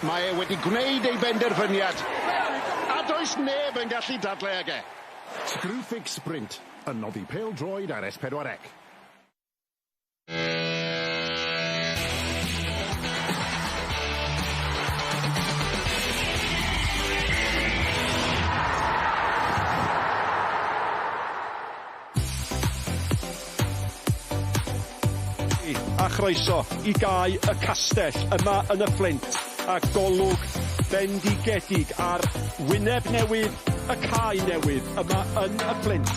Mae e wedi gwneud ei benderfyniad. A does neb yn gallu dadle ag e. Screwfix Sprint yn noddi pêl-droed ar S4C. A chroeso i gae y castell yma yn y Fflint a golwg bendigedig ar wyneb newydd y cae newydd yma yn y Fflint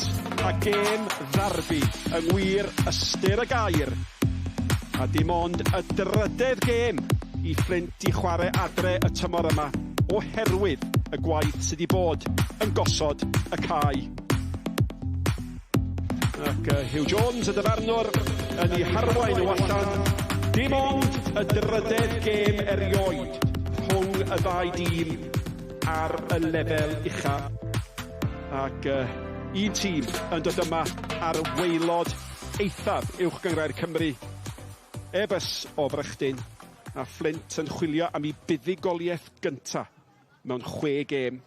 a gêm ddarbi yng ngwir ystyr y gair. A dim ond y drydedd gêm i Fflint i chwarae adre y tymor yma oherwydd y gwaith sydd wedi bod yn gosod y cae. Ac Huw Jones, y dyfarnwr, yn ei harwain nhw allan. Dim ond y drydedd gêm erioed rhwng y ddau dîm ar y lefel ucha. Ac un tîm yn dod yma ar waelod eithaf Uwch Gynghrair Cymru. Airbus o Frychdyn a Fflint yn chwilio am ei buddugoliaeth gynta mewn 6 gêm.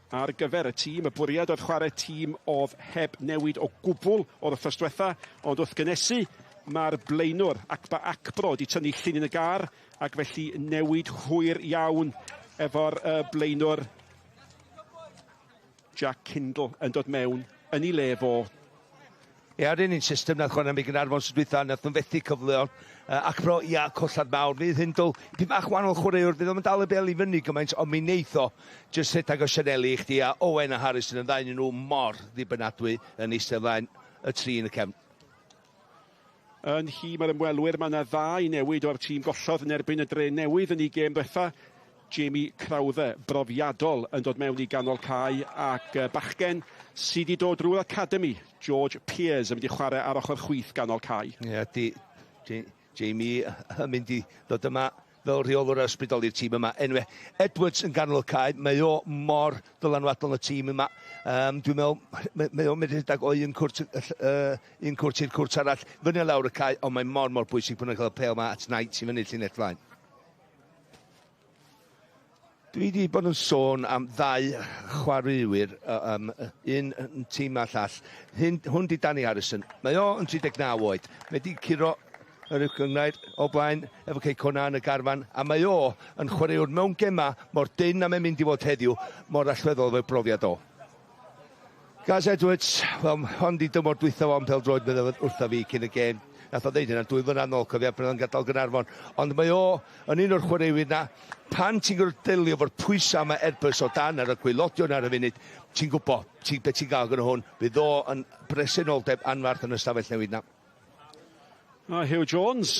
Ar gyfer y tîm, y bwriad oedd chwarae tîm oedd heb newid o gwbl o'r wythnos diwetha, ond wrth gynnesu, mae'r blaenwr Akpa Akpro wedi tynnu llinyn y gar, ac felly newid hwyr iawn efo'r blaenwr Jack Kindle yn dod mewn yn ei le fo. Ie, ar un system nath chwarae am Gaernarfon sydd dwytha, nath nhw'n fethu cyfleon. Akpro, ia, collad mawr. Fydd Hindle, dipyn bach wahanol chwaraewr, fydd o'n dal y bel i fyny gymaint, ond mi neith o jyst rhedeg o sianeli i chdi, a Owen a Harrison yn ddau nhw mor ddibynadwy yn eistedd flaen y tri yn y cefn. Yn nhîm yr ymwelwyr, mae yna ddau newid o'r tîm gollodd yn erbyn y Dre Newydd yn ei gêm ddiwetha. Jamie Crowther, brofiadol, yn dod mewn i ganol cae, ac bachgen sydd wedi dod drwy'r academy, George Pears, yn mynd i chwarae ar ochr chwith ganol cae. Ie, di Jamie yn mynd i ddod yma fel rheolwr ysbrydol i'r tîm yma. Anyway, Edwards yn ganol y cae, mae o mor dylanwadol yn y tîm yma. Dwi'n meddwl, mae o'n mynd rhedeg o un cwrt, un cwrt i'r cwrt arall, fyny a lawr y cae, ond mae mor, mor bwysig bod nhw'n cael y pêl yma at Knight i fyny llinell flaen. Dwi wedi bod yn sôn am ddau chwaraewyr, un yn tîm a llall. Hwn di Danny Harrison. Mae o yn 39 oed. Mae wedi curo yr uwch gynghrair o blaen efo Cei Connah yn y garfan, a mae o yn chwaraewr mewn gema mor dynn a mae'n mynd i fod heddiw, mor allweddol efo'i brofiad o. Gaz Edwards, wel, hon di dymor dwytha fo am pêl-droed, meddai wrtha fi cyn y gêm. Nath o ddeud hynna 2 flynedd nôl, cofia, pan oedd o'n gadael Gaernarfon. Ond mae o yn un o'r chwaraewyr na, pan ti'n gorfod delio efo'r pwysau yma Airbus o dan ar y gwaelodion ar y funud, ti'n gwybod ti, beth ti'n gael gyda hwn. Fydd o yn bresenoldeb anfarth yn y stafell newid na. A Huw Jones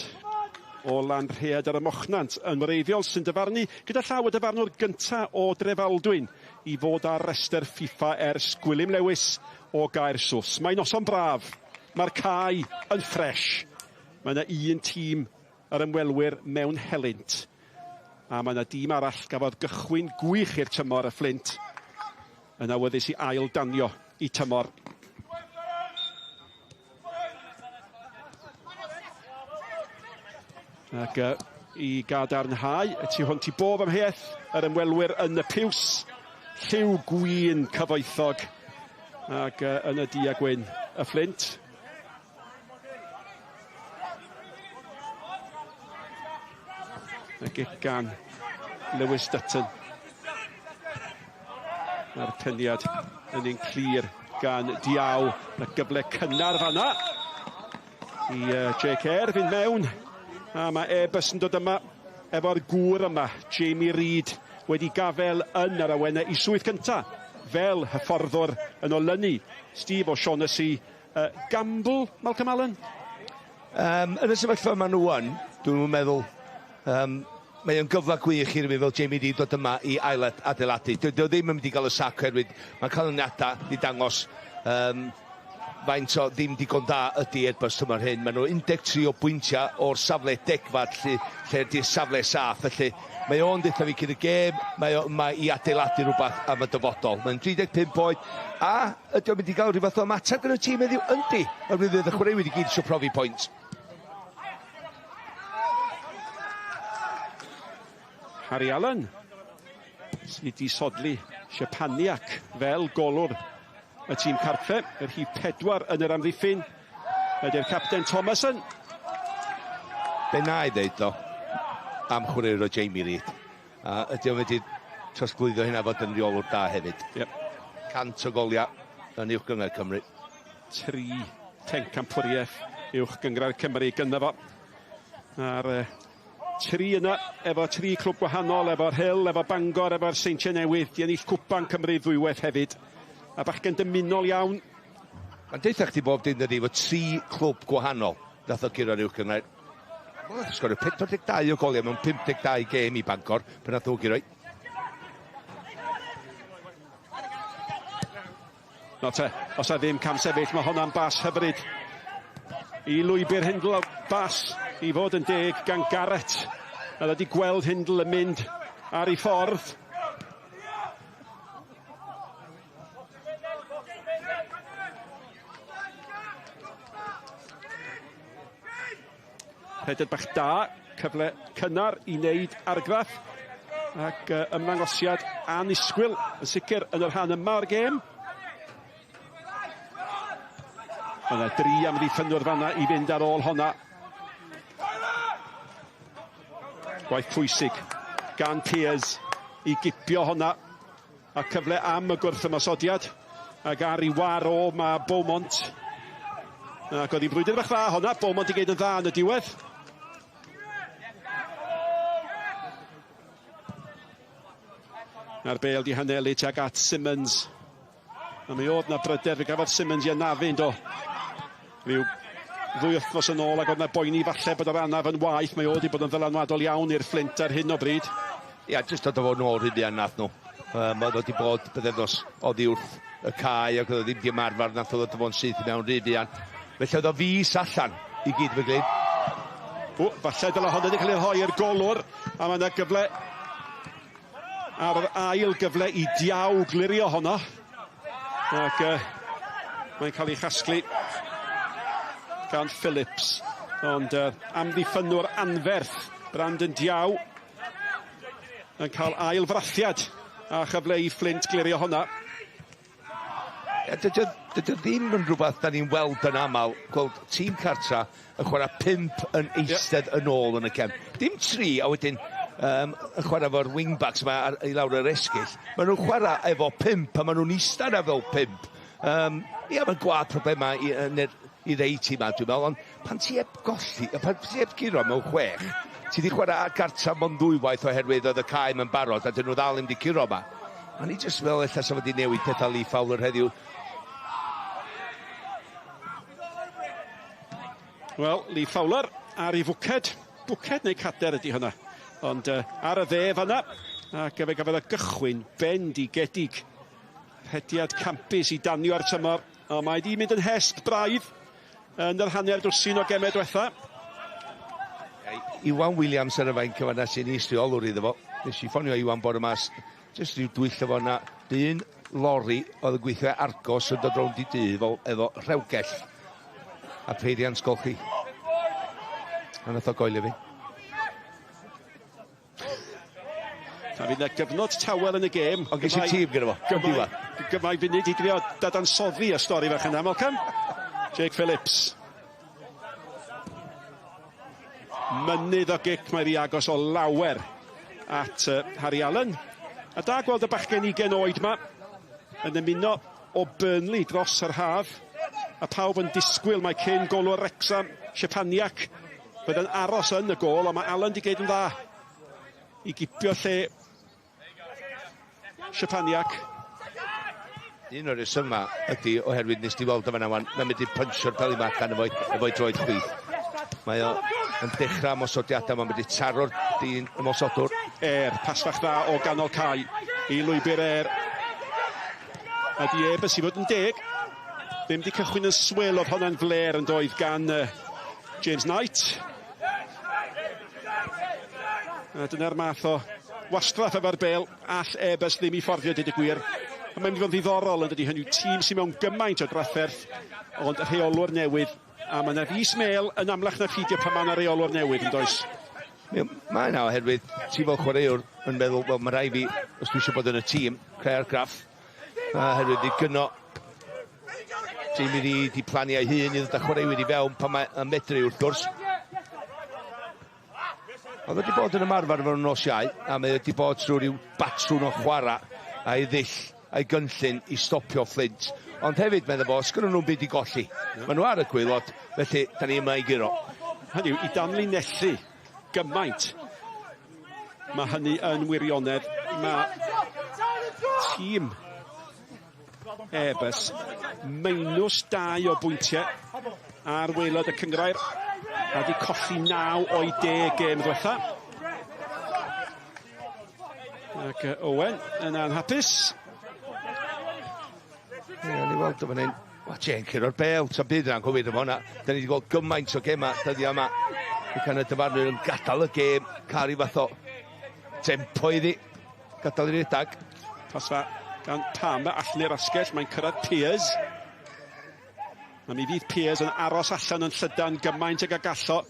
o Lanrhaeadr yr Ymochnant yn wreiddiol sy'n dyfarnu gyda llaw y dyfarnwr gynta o Drefaldwyn i fod ar restr FIFA ers Gwilym Lewis o Gaersws. Mae noson braf, mae'r cae yn ffres. Mae yna un tîm yr ymwelwyr mewn helynt. A mae yna dîm arall gafodd gychwyn gwych i'r tymor y Fflint yn awyddus i ail danio i tymor. Ac i gadarnhau, y tu hwnt i bob amheuaeth, yr ymwelwyr yn y piws, lliw gwyn cyfoethog, ac yn y du a gwyn, y Fflint. Y gic gan Lewis Dutton. Mae'r peniad yn un clir gan Diaw. Y gyfle cynnar fanna i Jake Eyre fynd mewn. A mae Airbus yn dod yma efo'r gŵr yma, Jamie Reid, wedi gafel yn yr awenau i swydd cynta fel hyfforddwr yn olynu Steve O'Shaughnessy. Gamble, Malcolm Allen? Yn y sefyllfa maen nhw yn, dwi'n meddwl, mae o'n gyfle gwych i rywun fel Jamie Reid dod yma i ail adeiladu. Dydy o ddim yn mynd i gael y sac oherwydd mae canlyniadau di dangos faint o ddim digon da ydy Airbus tymor hyn. Maen nhw 13 o bwyntiau o'r safle degfad lle ydy'r safle saff. Felly mae o'n deutha fi cyn y gêm, mae o yma i adeiladu rhywbeth am y dyfodol. Mae'n 35 oed, a ydy o'n mynd i gael rhyw fath o ymateb gan y tîm heddiw? Yndi, oherwydd fydd y chwaraewyr i gyd eisiau profi pwynt. Harry Allen sydd wedi sodli Szczepaniak fel golwr y tîm cartre. Yr rhif 4 yn yr amddiffyn ydy'r capten Thomason. Be na i ddeud ddo am chwaraewr o Jamie Reid. A ydy o'n wedi trosglwyddo hynna fod yn reolwr da hefyd. Yep. 100 o goliau yn Uwch Gynghrair Cymru. 3 pencampwriaeth Uwch Gynghrair Cymru gynno fo. A'r 3 yna efo 3 clwb gwahanol, efo'r Rhyl, efo Bangor, efo'r Seintiau Newydd, di ennill Cwpan Cymru ddwywaith hefyd. A bachgen dymunol iawn. Mae'n deutha chdi bob dim dydi, efo 3 clwb gwahanol nath o guro'r Uwch Gynghrair. Wel, sgorio 42 o goliau mewn 52 gêm i Bangor pan nath o guro. No te, os a ddim cam sefyll, mae honna'n bas hyfryd i lwybr Hindle, bas i fod yn deg gan Garrett. A wedi gweld Hindle yn mynd ar ei ffordd. Rhediad bach da, cyfle cynnar i wneud argraff ac ymddangosiad annisgwyl yn sicr yn y rhan yma o'r gêm. Mae yna 3 amddiffynwr fanna i fynd ar ôl honna. Gwaith pwysig gan Peers i gipio honna a cyfle am y gwrthymosodiad ac ar ei war o mae Beaumont. Ac oedd hi'n brwydr bach dda honna, Beaumont i gyd yn dda yn y diwedd. A'r bêl di hanelu tuag at Simmons. A mi oedd na bryder, fe gafodd Simmons i anafu do. Rhyw 2 wythnos yn ôl ac oedd na boeni falle bod yr anaf yn waeth. Mae o wedi bod yn ddylanwadol iawn i'r Fflint ar hyn o bryd. Ia, jyst dod o fod nôl rhy fuan nath nhw. Oedd wedi bod bythefnos oddi wrth y cae ac oedd o ddim di ymarfer, nath o ddod o fo'n syth i mewn rhy fuan. Felly oedd o fis allan i gyd fy glyn. O, falle dyle hon wedi cael ei rhoi i'r golwr, a mae yna gyfle ar yr ail gyfle i Diaw glirio honno. Ac mae'n cael ei chasglu gan Phillips. Ond amddiffynnwr anferth Brandon Diaw yn cael ail frathiad a chyfle i Fflint glirio honna. Ie, dydy o ddim yn rhywbeth da ni'n weld yn aml, gweld tîm cartra yn chwarae 5 yn eistedd yn ôl yn y cefn. Dim 3, a wedyn yn chwarae efo'r wingbacks yma i lawr yr esgyll. Maen nhw'n chwarae efo 5 a maen nhw'n eistedd yna fel 5. Ia, mae'n gwad problemau i rei tîm yma, dwi'n meddwl, ond pan ti heb golli, pan ti heb guro mewn 6, ti di chwarae ar gartra mewn ddwywaith oherwydd oedd y cae mewn barod a dyn nhw ddal ddim di curo yma. O'n i jyst meddwl ella sa fo di newid pethau Lee Fowler heddiw. Wel, Lee Fowler ar ei fwced. Bwced neu cader ydy hwnna. Ond ar y dde fanna, ac fe gafodd y gychwyn bendigedig. Rhediad campus i danio ar tymor. Ond mae di mynd yn hesg braidd yn yr hanner dwsin o gemau diwetha. Iwan Williams ar y fainc yma sy'n is-reolwr iddo fo. Nes i ffonio Iwan bore mas, jyst rhyw dwyll efo yna. Dyn lori oedd yn gweithio Argos yn dod rownd i dŷ efo rhewgell a peiriant golchi. A nath o goelio fi. A fydd yna gyfnod tawel yn y gêm. Ond ges i tîm gyda fo, yn diwedd. Gyma'i funud i drio dadansoddi y stori fach yna, Malcolm. Jake Phillips. Mynydd o gic mae ddi agos o lawer at Harry Allen. A da gweld y bachgen 20 oed ma yn ymuno o Burnley dros yr haf. A pawb yn disgwyl mae cyn golwr Wrexham, Szczepaniak, bydd yn aros yn y gôl, ond mae Allen di gneud yn dda i gipio lle Szczepaniak. Un o'r rhesymau ydy oherwydd nes di weld o fan'na wan, mae'n mynd i puncho'r peli yma allan efo'i droed chwith. Mae o yn dechrau ymosodiadau, mae'n mynd i taro'r dyn ymosodwr. Pas fach dda o ganol cae i lwybr Eyre. A di Airbus i fod yn deg. Ddim di cychwyn yn swil, oedd honna'n fler yn doedd gan James Knight. A dyna'r math o wastraff efo'r bêl, all Airbus ddim i fforddio, dweud y gwir. A mae'n mynd i fod yn ddiddorol yn dydi, hynny yw tîm sy'n mewn gymaint o drafferth, ond rheolwr newydd, a mae yna fis mel yn amlach na pheidio pan mae yna reolwr newydd yn does. Mae yna oherwydd ti fel chwaraewr yn meddwl, wel, mae rhaid fi, os dwi eisiau bod yn y tîm, creu argraff. Oherwydd i gynno Jamie Reid i plannu ei hun i ddod â chwaraewyr i fewn pan mae'n medru wrth gwrs. Oedd wedi bod yn ymarfer fo'n nos Iau, a mae wedi bod trwy ryw batrwn o chwarae a'i ddull a'i gynllun i stopio Flint. Ond hefyd, meddwl fo, sgynnon nhw'n byd i golli. Maen nhw ar y gwaelod, felly da ni yma i guro. Hynny yw, i danlinellu gymaint. Mae hynny yn wirionedd. Mae tîm Airbus minus 2 o bwyntiau ar waelod y cynghrair a di colli 9 o'i 10 gêm ddwetha. Ac Owen yn anhapus. Ie, ni weld o fan hyn. Wel, Jane curo'r bêl, ta'n byd yn anghywir efo hwnna. Da ni wedi gweld gymaint o gema dyddiau yma. Mae can y dyfarnwyr yn gadael y gêm, cael rhyw fath o tempo iddi. Gadael i redag. Pasfa gan Palmer allan i'r asgell, mae'n cyrraedd Pears. A mi fydd Pears yn aros allan yn llydan gymaint ag y gallo.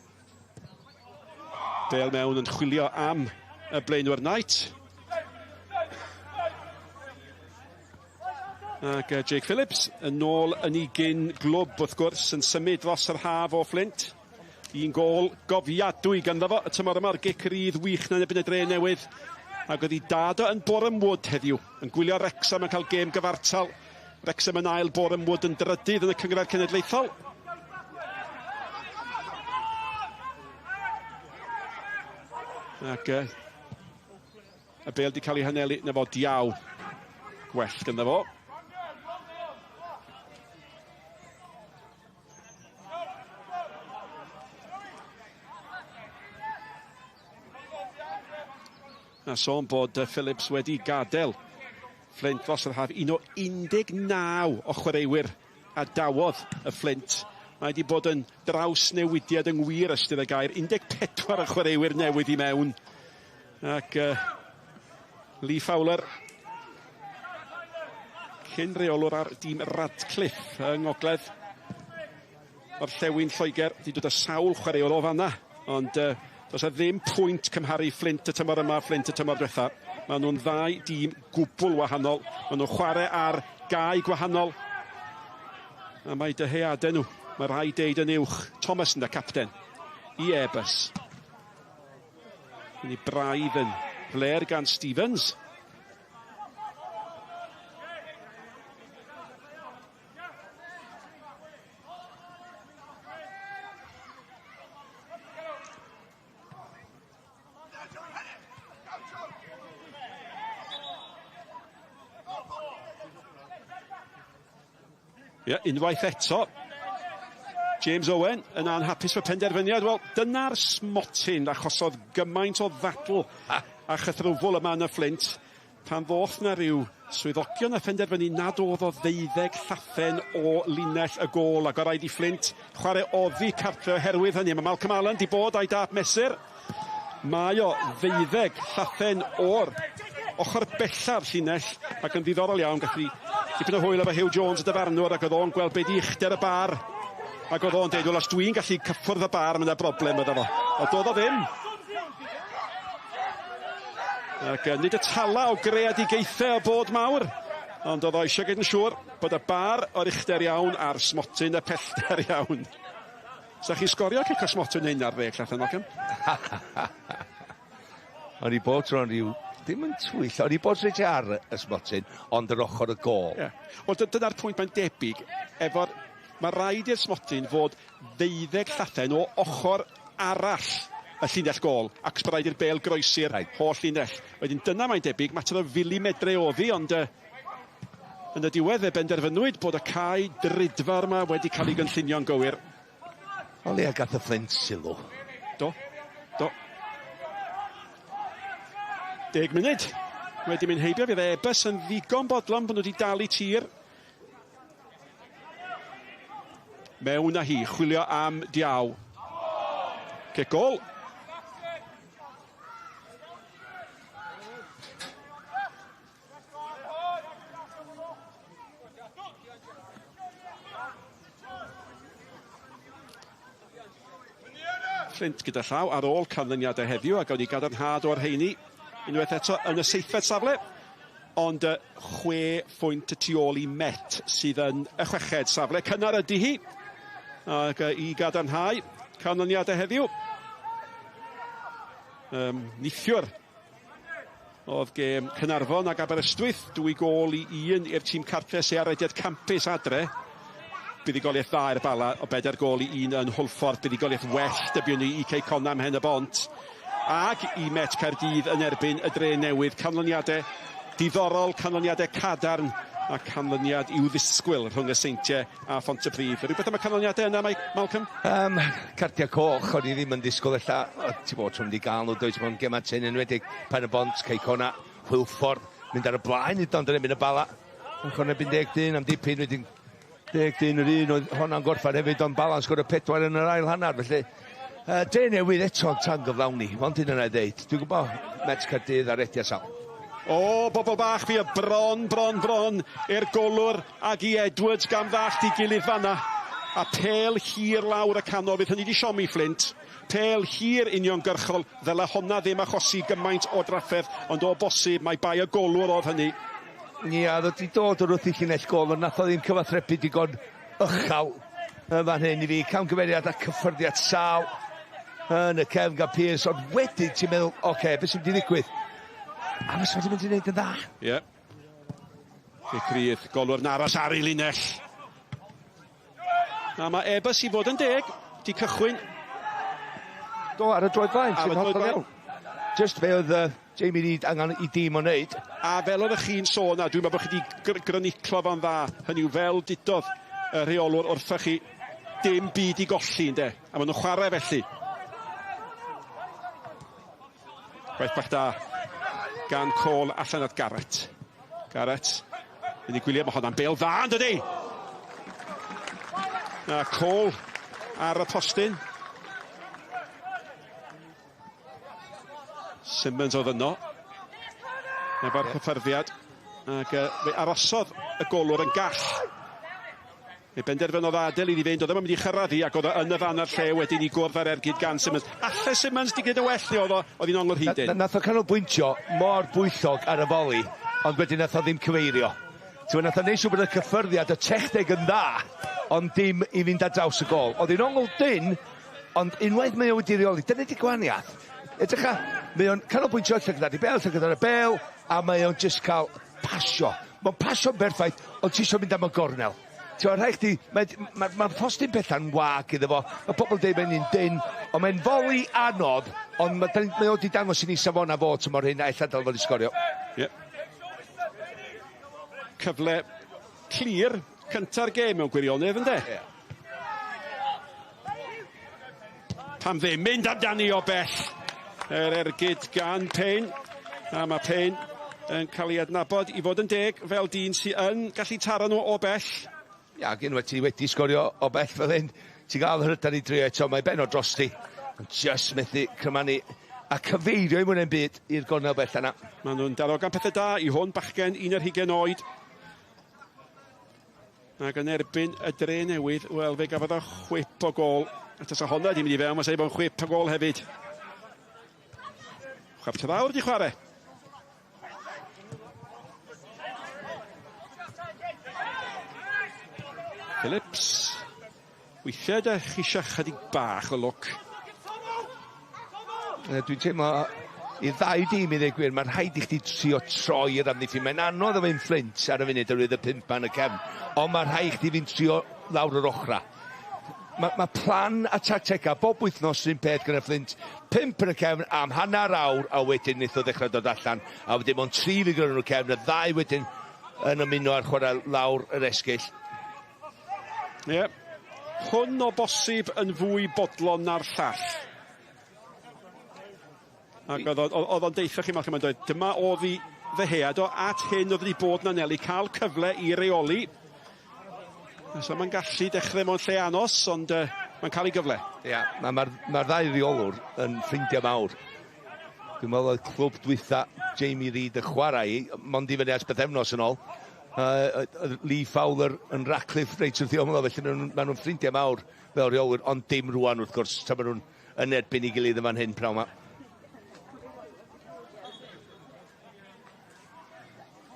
Bale mewn yn chwilio am y blaenwyr Knight. Ac Jake Phillips yn ôl yn ei gyn glwb wrth gwrs yn symud dros yr haf o Flint. Un gôl gofiadwy ganddo fo y tymor yma o'r gic rydd wych na yn y dre newydd. Ac oedd ei dad o yn Boreham Wood heddiw yn gwylio Wrexham yn cael gêm gyfartal. Wrexham yn ail, Boreham Wood yn drydydd yn y Cynghrair Cenedlaethol. Ac y bêl di cael ei hanelu na fo diaw. Gwell ganddo fo. A sôn bod Phillips wedi gadael Flint dros yr haf, un o 19 o chwaraewyr a dawodd y Flint. Mae wedi bod yn drawsnewidiad yng ngwir ystyr y gair. 14 o chwaraewyr newydd i mewn. Ac Lee Fowler, cyn reolwr ar dîm Radcliffe yng Ngogledd Orllewin Lloegr, wedi dod â sawl chwaraewr o fanna, ond does 'na ddim pwynt cymharu Flint y tymor yma a Flint y tymor diwetha. Maen nhw'n ddau dîm gwbl wahanol. Maen nhw'n chwarae ar gae gwahanol. A mae dyheadau nhw, mae rhaid deud yn uwch. Thomas yn y capten i Airbus. Yn ei braidd yn fler gan Stevens. Ie, unwaith eto, James Owen yn anhapus fy penderfyniad. Wel, dyna'r smotyn achosodd gymaint o ddadl a chythrwfwl yma yn y Fflint. Pan ddoth 'na ryw swyddogion a phenderfynu nad oedd o ddeuddeg llathen o linell y gôl ac o raid i Fflint chwarae oddi cartre oherwydd hynny. Mae Malcolm Allen 'di bod a'i dâp mesur. Mae o ddeuddeg llathen o'r ochr bella'r llinell ac yn ddiddorol iawn gath ni dipyn o hwyl efo Huw Jones y dyfarnwr ac oedd o'n gweld be di uchder y bar ac oedd o'n deud wel os dwi'n gallu cyffwrdd y bar mae 'na broblem medda fo. Ond doedd o ddim. Ac nid y tala o greadigaethau o bod mawr, ond oedd o eisiau gwneud yn siŵr bod y bar o'r uchder iawn a'r smotyn y pellter iawn. Sa chi'n sgorio cic o smotyn hyn ar ddeg llathen, Malcolm? O'n i bod tro'n rhyw ddim yn twyll, o'n i bod reit ar y smotyn, ond yr ochr y gôl. Yeah. Wel, dyna'r pwynt mae'n debyg, efo'r... Mae rhaid i'r smotyn fod ddeuddeg llathen o ochr arall y llinell gôl, ac os rhaid i'r bêl groesi'r holl linell. Wedyn dyna mae'n debyg, mater o filimedre oddi, ond yn y diwedd fe benderfynwyd bod y cae drudfawr yma wedi cael ei gynllunio'n gywir. O leia gath y Fflint sylw. Do, do. 10 munud wedi mynd heibio, fydd Airbus yn ddigon bodlon bod nhw wedi dal i tir. Mewn â hi, chwilio am Diaw. Cic gôl. Fflint gyda llaw ar ôl canlyniadau heddiw, a gawn ni gadarnhad o'r rheini unwaith eto yn y seithfed safle. Ond 6 phwynt y tu ôl i Met sydd yn y chweched safle. Cynnar ydy hi, ac i gadarnhau canlyniadau heddiw. Neithiwr oedd gêm Caernarfon ac Aberystwyth, 2-1 i'r tîm cartre sy'n ar rediad campus adre. Buddugoliaeth dda i'r Bala o 4-1 yn Hwlffordd, buddugoliaeth well dybiwn ni i Cei Connah ym Mhen y Bont ac i Met Caerdydd yn erbyn y Dre Newydd. Canlyniadau diddorol, canlyniadau cadarn a canlyniad i'w ddisgwyl rhwng y Seintiau a Phontypridd. Rhywbeth am y canlyniadau yna, Mike Malcolm? Cardiau coch, o'n i ddim yn disgwyl ella, ti'n bod, ti'n mynd i gael nhw, dweud, mewn gemau tyn enwedig, Pen y Bont, Cei Connah, Hwlffordd, mynd ar y blaen i don, yn y Bala. Yn chwarae 11 dyn am dipyn, wedyn 10 dyn yr un, oedd honna'n gorffan hefyd, ond Bala'n sgorio 4 yn yr ail hanner, felly Dre Newydd eto'n tan gyflawni, mond hyn yna i ddeud. Dwi'n gwybod Met Caerdydd ar rediad sal. O, bobl bach, fi y bron, bron, bron i'r golwr ag i Edwards gan ddallt i gilydd fanna. A pêl hir lawr y canol, fydd hynny di siomi Fflint. Pêl hir uniongyrchol, ddyle honna ddim achosi gymaint o drafferth, ond o bosib mae bai y golwr oedd hynny. Ia, oedd wedi dod o'r wrth i llinell gol, ond nath o ddim cyfathrebu digon uchel yn fan hyn i fi. Camgymeriad a cyffyrddiad sal yn y cefn gan Pearce, ond wedyn ti'n meddwl, oce, okay, beth sy'n mynd i ddigwydd? A fysa wedi mynd i wneud yn dda. Ie. Yeah. Cic rydd, golwr yn aros ar ei linell. Na, mae Ebus i fod yn deg, di cychwyn. Do, ar y droed flaen, sy'n hollol iawn. Just fe oedd Jamie Reid angen i dîm o wneud. A fel oeddech chi'n sôn, a dwi'n meddwl bod chi wedi gryniclo fo'n dda, hynny yw fel dudodd y rheolwr wrthoch chi, dim byd i golli, ynde? A maen nhw'n chwarae felly. Gwaith bach da gan Cole allan at Garrett. Garrett, mynd i gwylio, mae honna'n bêl dda, yn dydi? A Cole ar y postyn. Simmons oedd yno. Efo'r cyffyrddiad. Ac fe arosodd y golwr yn gall. Fe benderfynodd adael iddi fynd, oedd ddim yn mynd i chyrraedd hi, ac oedd o yn y fan a'r lle wedyn i gwrdd ar ergyd gan Simmons. Alle Simmons di gwneud y well neu oedd o, oedd hi'n ongl hyd. Nath o canolbwyntio mor bwyllog ar y foli, ond wedyn nath o ddim cyfeirio. Ti'n nath o neud siŵr bod y cyffyrddiad, y techneg yn dda, ond dim i fynd ar draws y gol. Oedd hi'n ongl dyn, ond unwaith mae o wedi reoli, dyna di gwahaniaeth. Edrych mae o'n canolbwyntio llygad ar y bel, llygad ar y bel, a mae o'n just cael pasio. Mae'n pasio'n berffaith, ond ti isio mynd am y gornel. Ti'n rhaid chdi, mae'r postyn petha'n wag iddo fo. Mae pobl yn dweud mae'n un dyn, ond mae'n foli anodd, ond mae o wedi dangos i ni safona fo tymor hyn, a ella dal fod i sgorio. Ie. Cyfle clir cynta'r gêm mewn gwirionedd, ynde? Ie. Pam ddim mynd amdani o bell. Yr ergyd gan Payne. A mae Payne yn cael ei adnabod i fod yn deg fel dyn sydd yn gallu taro nhw o bell. Ia, ac unwaith ti wedi sgorio o bell fel hyn, ti'n gael yr hyder i drio eto, mae ben o drosti. Ond just methu cymanu a cyfeirio i mwyn ein byd i'r gornel bell yna. Maen nhw'n darogan pethau da i hwn, bachgen 21 oed. Ac yn erbyn y Dre Newydd, wel, fe gafodd o chwip o gol. A tasa honna di mynd i fewn, mae'n sef bod yn chwip o gol hefyd. Chwarter awr di chwarae. Phillips. Weithiau da chi eisiau chydig bach o lwc. Dwi'n teimlo i ddau dîm i ddweud gwir, mae'n rhaid i chdi trio troi yr amddiffyn. Mae'n anodd o fynd Fflint ar y funud oherwydd y 5 yn y cefn, ond mae'n rhaid i chdi fynd trio lawr yr ochra. Mae plan a tactega bob wythnos yr un peth gyda Fflint. 5 yn y cefn am hanner awr, a wedyn wnaeth o ddechrau dod allan. A wedyn mewn 3 fi gyda nhw'r cefn, y ddau wedyn yn ymuno ar chwarae lawr yr esgyll. Ie. Yeah. Hwn o bosib yn fwy bodlon na'r llall. Ac oedd o'n deitha chi, Malcolm, yn dweud, dyma oedd i ddyhead o at hyn oedd wedi bod yn anelu, cael cyfle i reoli. So mae'n gallu dechrau mewn lle anos, ond mae'n cael ei gyfle. Ia, yeah, mae'r ddau reolwr yn ffrindiau mawr. Dwi'n meddwl oedd clwb dwytha Jamie Reid yn chwarae, mond i fyny ers bythefnos yn ôl. Lee Fowler yn Racliffe reit wrth i ymyl, felly maen nhw'n ffrindiau mawr fel reolwyr, ond dim rwan wrth gwrs, tra maen nhw'n yn erbyn ei gilydd yn fan hyn pnawn 'ma.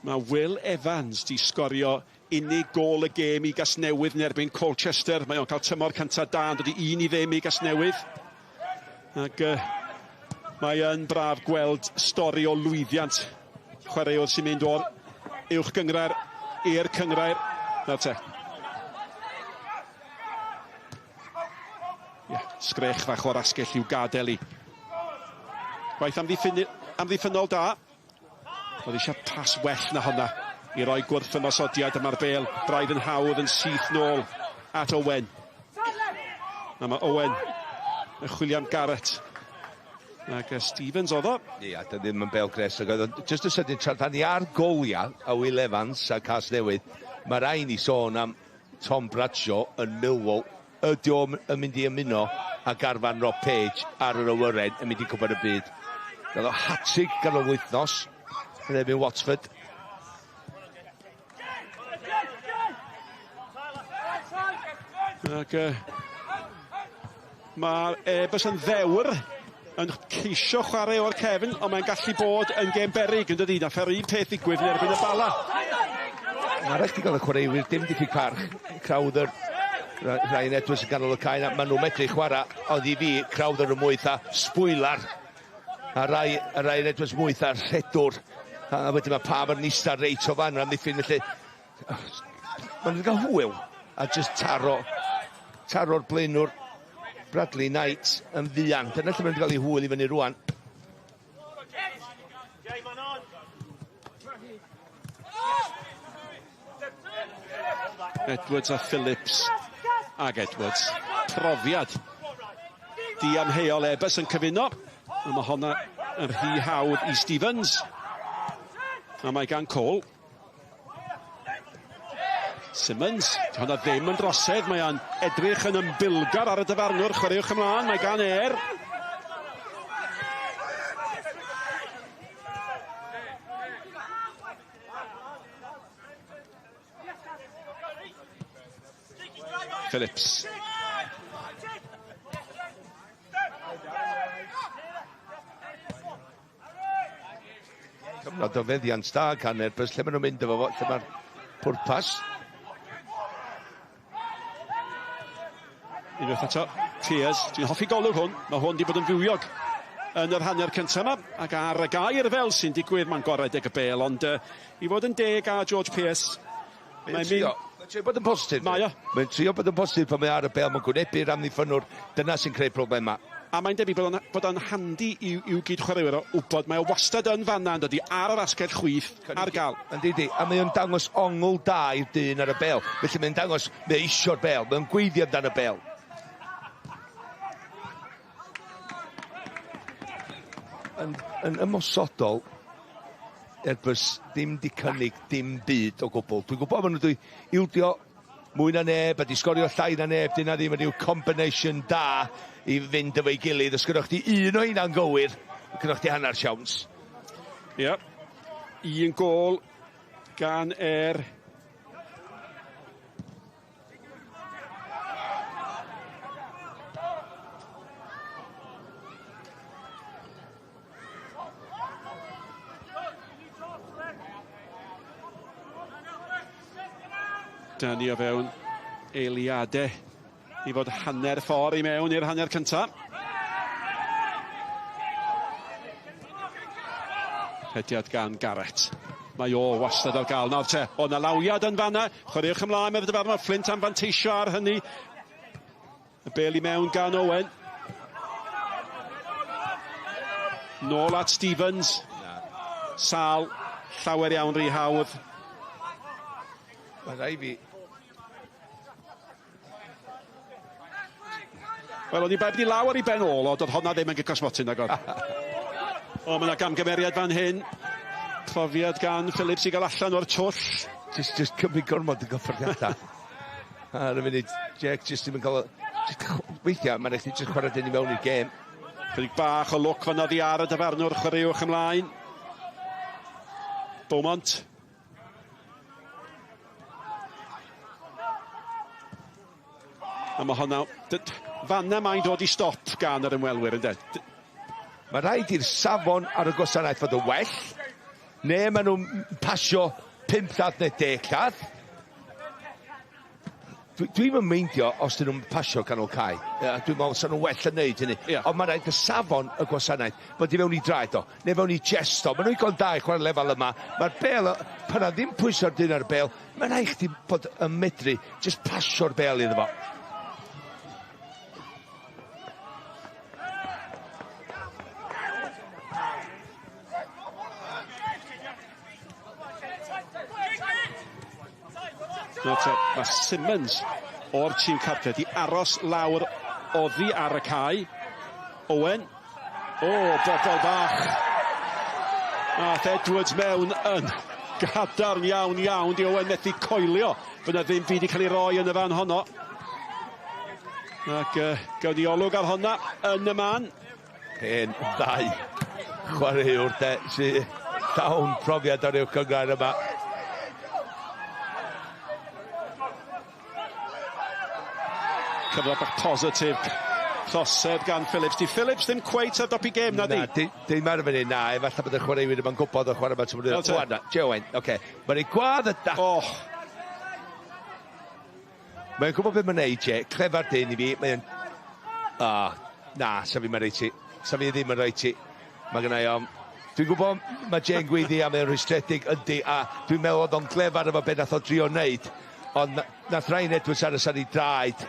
Mae Will Evans 'di sgorio unig gôl y gêm i Gasnewydd yn erbyn Colchester. Mae o'n cael tymor cyntaf da yn dod i 1-0 i Gasnewydd. Ac mae yn braf gweld stori o lwyddiant chwaraewr sy'n mynd o'r uwch gynghrair i'r cynghrair. Nawr te. Ie, sgrech fach o'r asgell i'w gadael i. Gwaith amddiffynnol da. Oedd eisiau pas well na honna i roi gwrth ymosodiad a mae'r bêl braidd yn hawdd yn syth nôl at Owen. A mae Owen yn chwilio am Garrett. Ac Stevens oedd o. Ia, yeah, ddim yn bêl gres. Ac oedd o just y sydyn, tra da ni ar goliau a Will Evans a Casnewydd, mae rai ni sôn am Tom Bradshaw yn Millwall. Ydy o'n mynd i ymuno â garfan Rob Page ar yr awyren yn mynd i Cwpan y Byd. Gael o hat-trick ganol wythnos yn erbyn Watford. Ac mae Airbus yn ddewr yn ceisio chwarae o'r cefn, ond mae'n gallu bod yn gêm beryg yn dydi? Nath yr un peth ddigwydd yn erbyn y Bala. Mae rhaid chdi gael y chwaraewyr dim diffyg parch. Crowther, Ryan Edwards yn ganol y cae, maen nhw'n medru chwarae, ond i fi, Crowther yn mwy tha sbwylar, a Rai, a Ryan Edwards mwy tha rhedwr. A wedyn mae Palmer yn eista reit o fan amddiffyn, felly maen nhw'n cael hwyl a just taro'r blaenwr Bradley Knight yn fuan. Dyna lle maen nhw'n cael ei hwyl i fyny rwan. Edwards a Phillips ag Edwards. Profiad diamheuol Airbus yn cyfuno. A mae honna yn rhy hawdd i Stevens. A mae gan Cole. Simmons, hwnna ddim yn drosedd, mae o'n edrych yn ymbilgar ar y dyfarnwr, chwaraewch ymlaen, mae gan Ayr. Phillips. Cyfnod o feddiant da gan Airbus, lle maen nhw'n mynd efo fo, lle mae'r pwrpas. Unwaith eto, Pears, dwi'n hoffi golwg hwn, mae hwn wedi bod yn fywiog yn yr hanner cyntaf yma, ac ar y gair fel sy'n digwydd, mae'n goredeg y bêl, ond i fod yn deg â George Pearce, mae'n mynd... Mae'n trio bod yn positif. Mae o. Mae'n trio bod yn positif pan mae ar y bêl, mae'n gwynebu'r amddiffynnwr, dyna sy'n creu problemau. A mae'n debyg bod o'n handi i'w gyd-chwaraewyr o wybod, mae o wastad yn fanna yn dod i ar yr asgell chwith, ar gael. Yndi di, a mae o'n dangos ongl da i'r dyn ar y bêl, felly mae'n dangos, mae eisiau'r bêl, mae'n gweithio amdan y bêl. Yn ymosodol, Airbus ddim di cynnig dim byd o gwbl. Dwi'n gwybod maen nhw wedi ildio mwy na neb a di sgorio llai na neb. Dyna ddim yn rhyw combination da i fynd efo'i gilydd. Os gynnwch chi un o heina'n gywir, gynnwch chi hanner siawns. Ie. Un gôl gan Ayr. Da ni o fewn eiliadau i fod hanner ffordd i mewn i'r hanner cyntaf. Rhediad gan Garrett. Mae o wastad ar gael. Nawr te, o na lawiad yn fanna. Chwaraewch ymlaen, meddwl dyfarnwr. Flint am fanteisio ar hynny. Y bêl i mewn gan Owen. Nôl at Stevens. Sal, llawer iawn rhy hawdd. Mae rai fi. Wel, o'n i beb di law ar ei ben ôl, ond oedd honna ddim yn gico smotyn, nag oedd. O, mae yna gamgymeriad fan hyn. Profiad gan Phillips i gael allan o'r twll. Just cymryd gormod o gyffyrddiadau. Ar y funud, Jake just ddim yn cael... Weithiau, mae'n rhaid i just chwarae dyn i mewn i'r gêm. Chydig bach o lwc fan oddi ar y dyfarnwr, chwaraewch ymlaen. Beaumont. A mae hwnna... Fanna mae'n dod i stop gan yr ymwelwyr, ynddo? Mae rhaid i'r safon ar y gwasanaeth fod yn well, neu maen nhw'n pasio 5 llath neu 10 llath. Dwi'm yn meindio os dyn nhw'n pasio canol cae. Dwi'n meddwl sa'n nhw'n well yn neud hynny. Yeah. Ond mae'n rhaid y safon y gwasanaeth bod i fewn i draed o, neu fewn i jest o. Maen nhw'n igon da i chwarae lefel yma. Mae'r bel, pan na ddim pwyso'r dyn ar y bel, mae'n rhaid chdi bod yn medru just pasio'r bel iddo fo. Nawr te, mae Simmons o'r tîm cartre di aros lawr oddi ar y cae. Owen. O, bobol bach. Nath Edwards mewn yn gadarn iawn iawn. Di Owen methu coelio. Fyna ddim byd i cael ei roi yn y fan honno. Ac gawn ni olwg ar honna yn y man. Hen ddau chwaraewr de sy llawn profiad o'r uwch gynghrair yma. Cyfle bach positif. Trosedd gan Phillips. Di Phillips ddim cweit ar dop i gêm, na di? Na, dim ar y funud, na. Efallai bod y chwaraewyr yma'n gwybod o chwarae yma. Wel te. Wan, Joe Owen, oce. Mae'n ei gwadd y da... Oh. Mae'n gwybod beth mae'n neud, Jay. Clefar dyn i fi. Mae'n... Ah, na, sa fi mae'n reit ti. Sa fi ddim yn reit ti. Mae gennai ofn. Dwi'n gwybod mae Jay'n gweiddi a mae'n rhwystredig yndi, a dwi'n meddwl oedd o'n clefar efo beth nath o drio wneud, ond nath Ryan Edwards aros ar ei draed.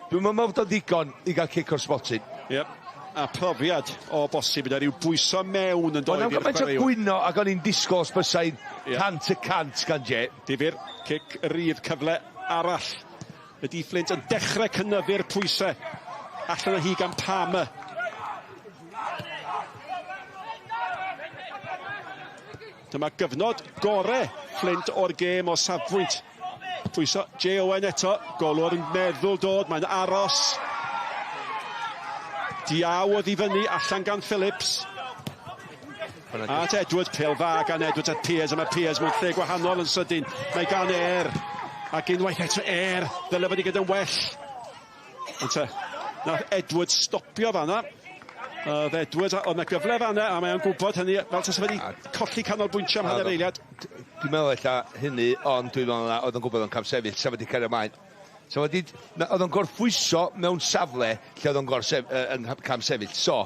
Dwi'n meddwl bod o'n ddigon i gael cic o'r smotyn. Yep. A profiad o bosib yna rhyw bwyso mewn yn dod Ond am i'r gymaint o chwaraewr. gwyno ac o'n i'n disgwyl os bysai'n Ie. 100% gan Jay. Difyr, cic rydd, cyfle arall. Ydy Flint yn dechrau cynyddu'r pwysau. Allan o hi gan Palmer. Dyma gyfnod gore Flint o'r gêm o safbwynt. Pwyso Jay Owen eto, golwr yn meddwl dod, mae'n aros. Diaw oedd i fyny, allan gan Phillips. At Edwards, pêl dda gan Edwards at Pears, a mae Pears mewn lle gwahanol yn sydyn. Mae gan Eyre, ac unwaith eto Eyre, dyle fod i gyda'n well. Ond te, nath Edwards stopio fanna. Oedd Edwards, oedd na gyfle fanna, a mae o'n gwybod hynny, fel tasa fe wedi colli canolbwyntio am hanner eiliad. Dwi'n meddwl ella hynny, ond dwi'n meddwl na oedd o'n gwybod o'n camsefyll, sa fo wedi cario ymlaen. Sa fo wedi, na, oedd o'n gorffwyso mewn safle lle oedd o'n yn camsefyll. So,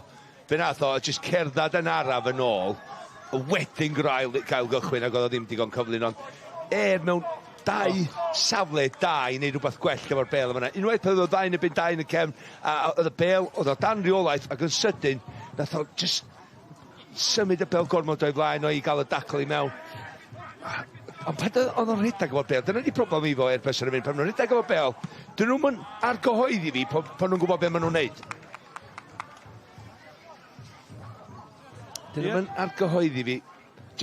fe nath o jyst cerdded yn araf yn ôl, wedyn gael gychwyn, ac oedd o ddim digon cyflym, ond mewn dau safle da i wneud rhywbeth gwell efo'r bel yma. Unwaith pan oedd o ddau yn erbyn dau yn y cefn, a oedd y bel, oedd o dan reolaeth, ac yn sydyn, nath o jyst symud y bel gormod o'i flaen o i gael y dacl i mewn. Ond pan oedd o'n rhedeg efo'r bel, dyna di problem i fo Airbus ar y funud, pan nhw'n rhedeg efo'r bel, dyn nhw'm yn argyhoeddi fi pan nhw'n gwybod beth maen nhw'n neud. Dyn nhw'm yn argyhoeddi fi,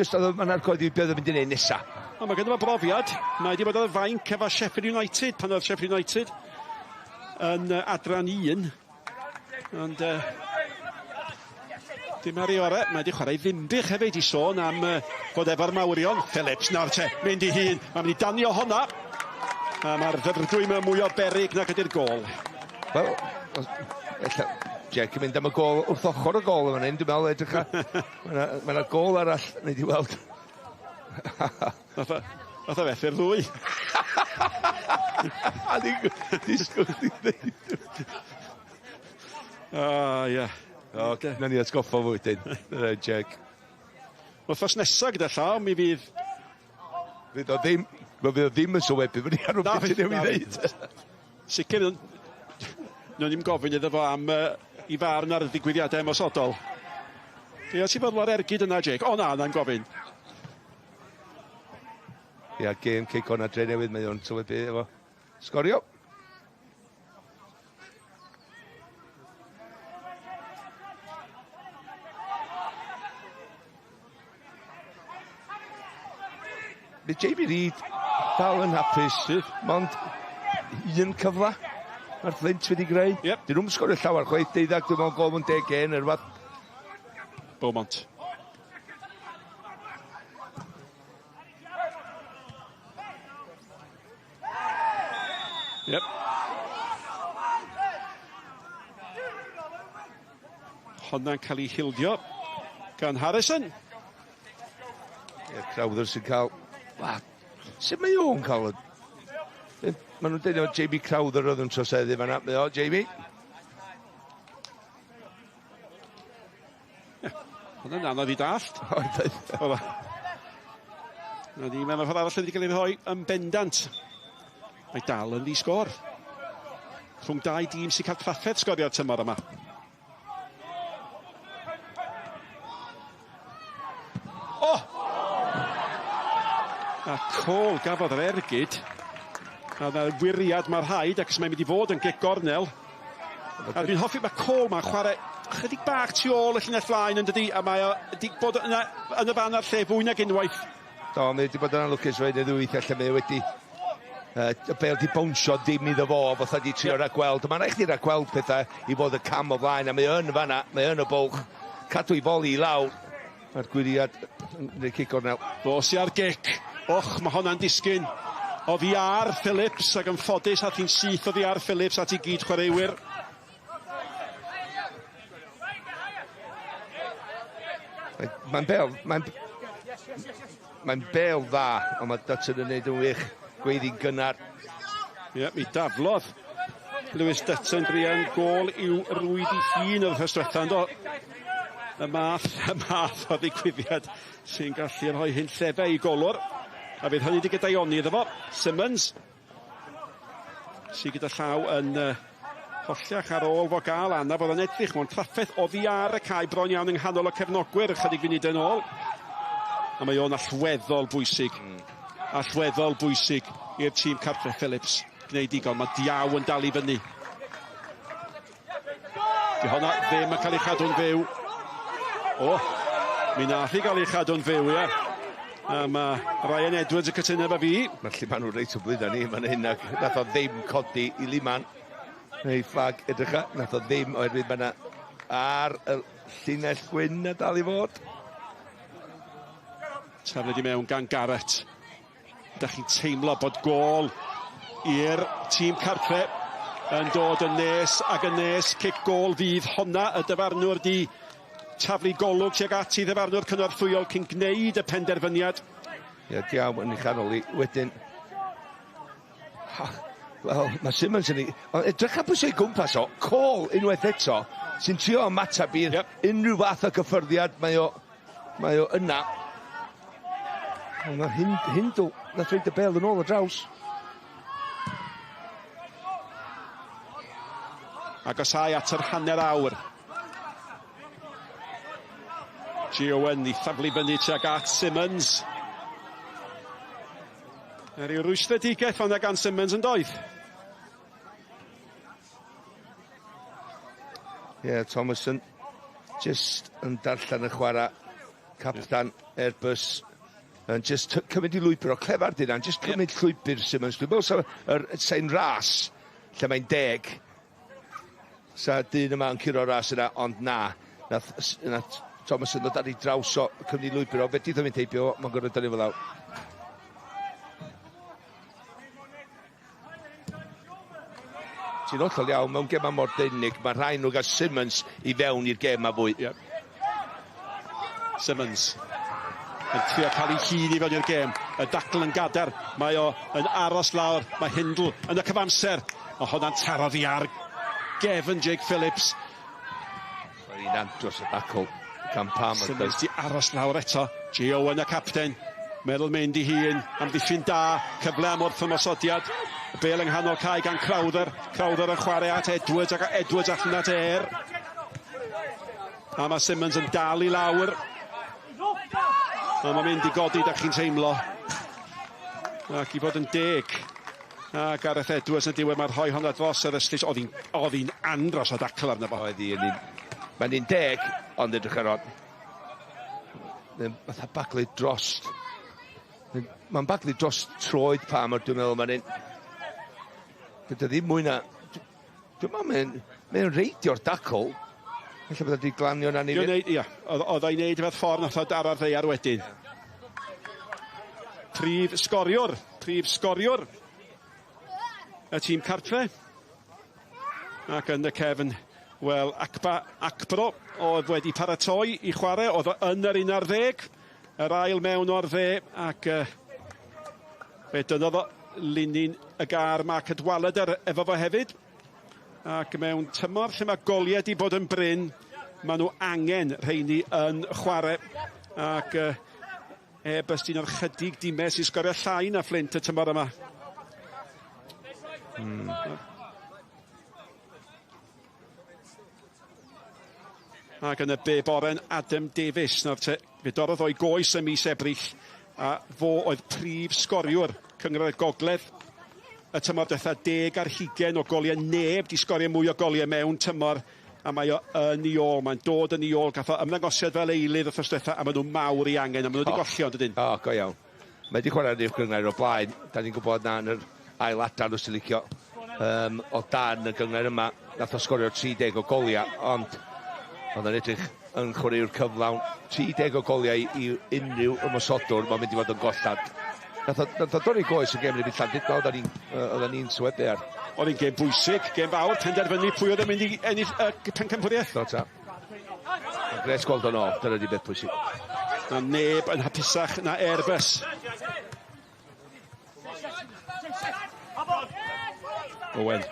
jyst oedd o'n argyhoeddi fi beth oedd o'n mynd i neud nesa. Wel, mae gynno fo brofiad. Mae wedi bod ar y fainc efo Sheffield United, pan oedd Sheffield United yn adran 1. Ond dim ar ei orau. Mae wedi chwarae i Ddinbych hefyd i sôn am fod efo'r mawrion. Phillips nawr te, mynd i hun. Mae'n mynd i danio honna. A mae'r ddyfrdwy mewn mwy o beryg nag ydy'r gôl. Wel, ella Jack yn mynd am y gôl wrth ochr y gôl yma hyn, dwi'n meddwl, edrych ar... Mae 'na gôl arall, wneud i weld. Nath o fethu'r ddwy. A ni'n disgwyl i ddeud. Ie. O, na ni atgoffa fo wedyn. Reit, Jack. Wythnos nesa gyda llaw, mi fydd... Fydd o ddim, wel, fydd o ddim yn sylwebu fyny ar Na, rhywbeth fydd- ti'n newid na, ddeud. Sicr, nhw'n ni'n gofyn iddo fo am i farn ar y ddigwyddiadau ymosodol. Ie, ti'n bod mor ergyd yna, Jake? O na, na'n gofyn. Ia, gêm cic o'na dre newydd, mae o'n sylwebu efo sgorio. Mae Jamie Reid dal yn hapus, mond un cyfle mae'r Flint wedi greu. Dyn nhw'm sgorio llawer chwaith, deuddag, dwi'n meddwl gôl mewn deg gêm neu rhywbeth. Beaumont. Yep. Honna'n cael ei hildio gan Harrison. Ie, Crowther sy'n cael... Wa, sut mae o'n cael... Maen nhw'n dweud Jamie Crowther oedd yn troseddu fan'na. Mae o, Jamie. Ie, hwnna'n anodd i dallt. Oedd. Na ni, mewn ffordd arall wedi cael ei rhoi yn bendant. Mae dal yn ddi-sgôr. Rhwng dau dîm sy'n cael trafferth sgorio'r tymor yma. O! A Cole gafodd yr ergyd. A na wiriad mae'r rhaid, ac mae'n mynd i fod yn gic gornel. A dwi'n hoffi, mae Cole ma'n chwarae chydig bach tu ôl y llinell flaen yn dydi, a mae o wedi bod yna, yn y fan a'r lle fwy nag unwaith. Do, mae wedi bod yn anlwcus rhaid neu ddwy lle mae wedi... Y bêl di bownsio ddim iddo fo, fatha di trio ragweld. Mae'n rhaid chdi ragweld pethau i fod y cam o flaen, a mae yn fanna, mae yn y bwlch. Cadw i foli i lawr. Mae'r gwiriad yn gwneud cic gornel. Fo sy ar gic. Och, mae honna'n disgyn. Oddi ar Phillips, ac yn ffodus, ath hi'n syth oddi ar Phillips at ei gyd chwaraewyr. Mae'n bêl, mae'n bêl dda, ond mae Dutton yn neud yn wych. Gweiddi'n gynnar. Ie, mi daflodd Lewis Dutton druan gôl i'w rwyd i hun yr wythnos diwetha, yndo? Y math o ddigwyddiad sy'n gallu rhoi hunllefau i golwr. A fydd hynny wedi gydaioni iddo fo. Simmons, sydd gyda llaw yn holliach ar ôl fo gael anaf, oedd yn edrych mewn trafferth oddi ar y cae bron iawn yng nghanol y cefnogwyr ychydig funudau yn ôl. A mae o'n allweddol bwysig. Allweddol bwysig i'r tîm cartre. Phillips gwneud digon. Mae Diaw yn dal i fyny. Di honna ddim yn cael ei chadw'n fyw. O, mi nath i gael ei chadw'n fyw, ie. A mae Ryan Edwards yn cytuno efo fi. Mae'r Liman nhw reit o blwyddyn ni, fan hyn, ac nath o ddim codi i Liman. Neu fflag, edrych, nath o ddim, oherwydd mae yna ar y llinell gwyn a dal i fod. Taflid i mewn gan Garrett. Da chi'n teimlo bod gôl i'r tîm cartre yn dod yn nes ac yn nes. Cic gôl fydd honna, y dyfarnwr di taflu golwg tuag at i ddyfarnwr cynorthwyol cyn gwneud y penderfyniad. Ie, diawn yn ei chanol i. Wedyn, wel, mae Simmons yn ei... Ond edrych ar bwysau gwmpas o, Cole unwaith eto, sy'n trio ymateb i'r unrhyw fath o gyffyrddiad, mae o yna. Ond mae Hindle, nath roid y bêl yn ôl o draws. Agosau at yr hanner awr. Giowen i thaflu fyny tuag at Simmons. Er i'w rwystredigaeth fanna gan Simmons yn doedd. Ie, Thomason just yn darllen y chwarae. Captan Airbus yn just cymryd i lwybr o clefar dyn, just cymryd llwybr Simmons. Dwi'n meddwl sa'r sein ras lle mae'n deg. Sa dyn yma yn curo ras yna, ond na. Nath Thomason ddod ar ei draws o cymryd lwybr o. Fe di ddim yn teipio, mae'n gorfod dynnu fel lawr. Ti'n hollol iawn, mewn gema mor denig, mae rhaid nhw gael Simmons i fewn i'r gem a fwy. Yep. Simmons yn trio cael ei hun i fewn i'r gêm. Y dacl yn gadair, mae o yn aros lawr, mae Hindle yn y cyfamser. O honna'n taro ddi ar gefn Jake Phillips. Mae'n un andros y dacl gan Palmer. Simmons di aros lawr eto. Gio yn y capten. Meddwl mynd i hun, amddiffyn da, cyfle am wrth ymosodiad. Y bêl yng nghanol cae gan Crowther. Crowther yn chwarae at Edwards, ac Edwards allan at Eyre. A mae Simmons yn dal i lawr. A mae'n mynd i godi, da chi'n teimlo. Ac i fod yn deg. A Gareth Edwards yn diwedd, mae'r rhoi honna dros yr ystlys. Oedd hi'n andros o dacl arno fo. Oedd hi yn un... Mae'n un deg, ond edrych ar on. Fatha baglu dros... Mae'n baglu dros troed Palmer, dwi'n meddwl, mae'n un... Dydy ddim mwy na... Dwi'n meddwl, mae'n reidio'r dacl. Ella bod o wedi glanio na ni. Ia, oedd o'i wneud efo'r ffordd nath o dara'r ddaear wedyn. Prif sgoriwr. y tîm cartre. Ac yn y cefn, wel, Akpa Akpro oedd wedi paratoi i chwarae, oedd o yn yr 11, yr ail mewn o'r dde, ac fe dynnodd o linyn y gar Mark Cadwaladr efo fo hefyd. Ac mewn tymor lle mae goliau wedi bod yn brin, maen nhw angen rheini yn chwarae. Ac Airbus un o'r chydig dimau sy'n sgorio llai na Flint y tymor yma. Ac yn y beb oren, Adam Davies. Nawr te, fe dorrodd o'i goes ym mis Ebrill, a fo oedd prif sgoriwr Cynghrair Gogledd y tymor diwetha, 20 o goliau. Neb di sgorio mwy o goliau mewn tymor, a mae o yn ei ôl, mae'n dod yn ei ôl. Gath o ymddangosiad fel eilydd wythnos diwetha, a maen nhw mawr ei angen, a maen nhw wedi golli ond ydyn. O, go iawn. Mae wedi chwarae'n uwch gynghrair o blaen. Da ni'n gwybod na yn yr ail adran os ti'n licio. O dan y gynghrair yma, nath o sgorio 30 o goliau, ond oedd o'n edrych yn chwaraewr cyflawn. 30 o goliau i unrhyw ymosodwr, mae'n mynd i fod yn gollad. Nath o dorri goes yn gêm yn erbyn Llandudno, oedden ni'n sylwebu ar. Oedd hi'n gêm bwysig, gêm fawr, penderfynu pwy oedd yn mynd i ennill y pencampwriaeth. Do ta. Mae'n gret gweld o'n ôl, dyna di beth pwysig. Na neb yn hapusach na Airbus. Owen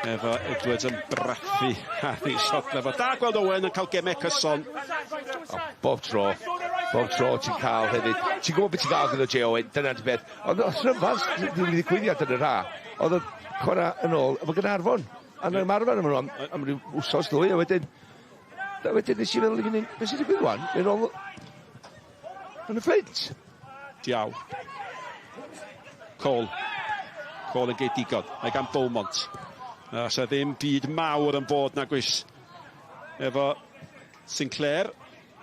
efo Edwards yn brathu ar ei shot efo. Da gweld Owen yn cael gemau cyson. O, bob tro ti'n cael hefyd. Ti'n gwybod beth ti'n gael gyda Jay Owen, dyna di beth. Ond os rhyfedd, ddim wedi digwyddiad yn yr ha, oedd o'n chwarae yn ôl efo Gaernarfon. A yn ymarfer efo nhw am ryw wsos ddwy, a wedyn nes i feddwl i fyny, beth sy'n digwydd wan? Mae'n ôl yn y Fflint. Diaw. Cole. Cole yn geid digon. Mae gan Beaumont. A sa ddim byd mawr yn bod nag oes efo Sinclair.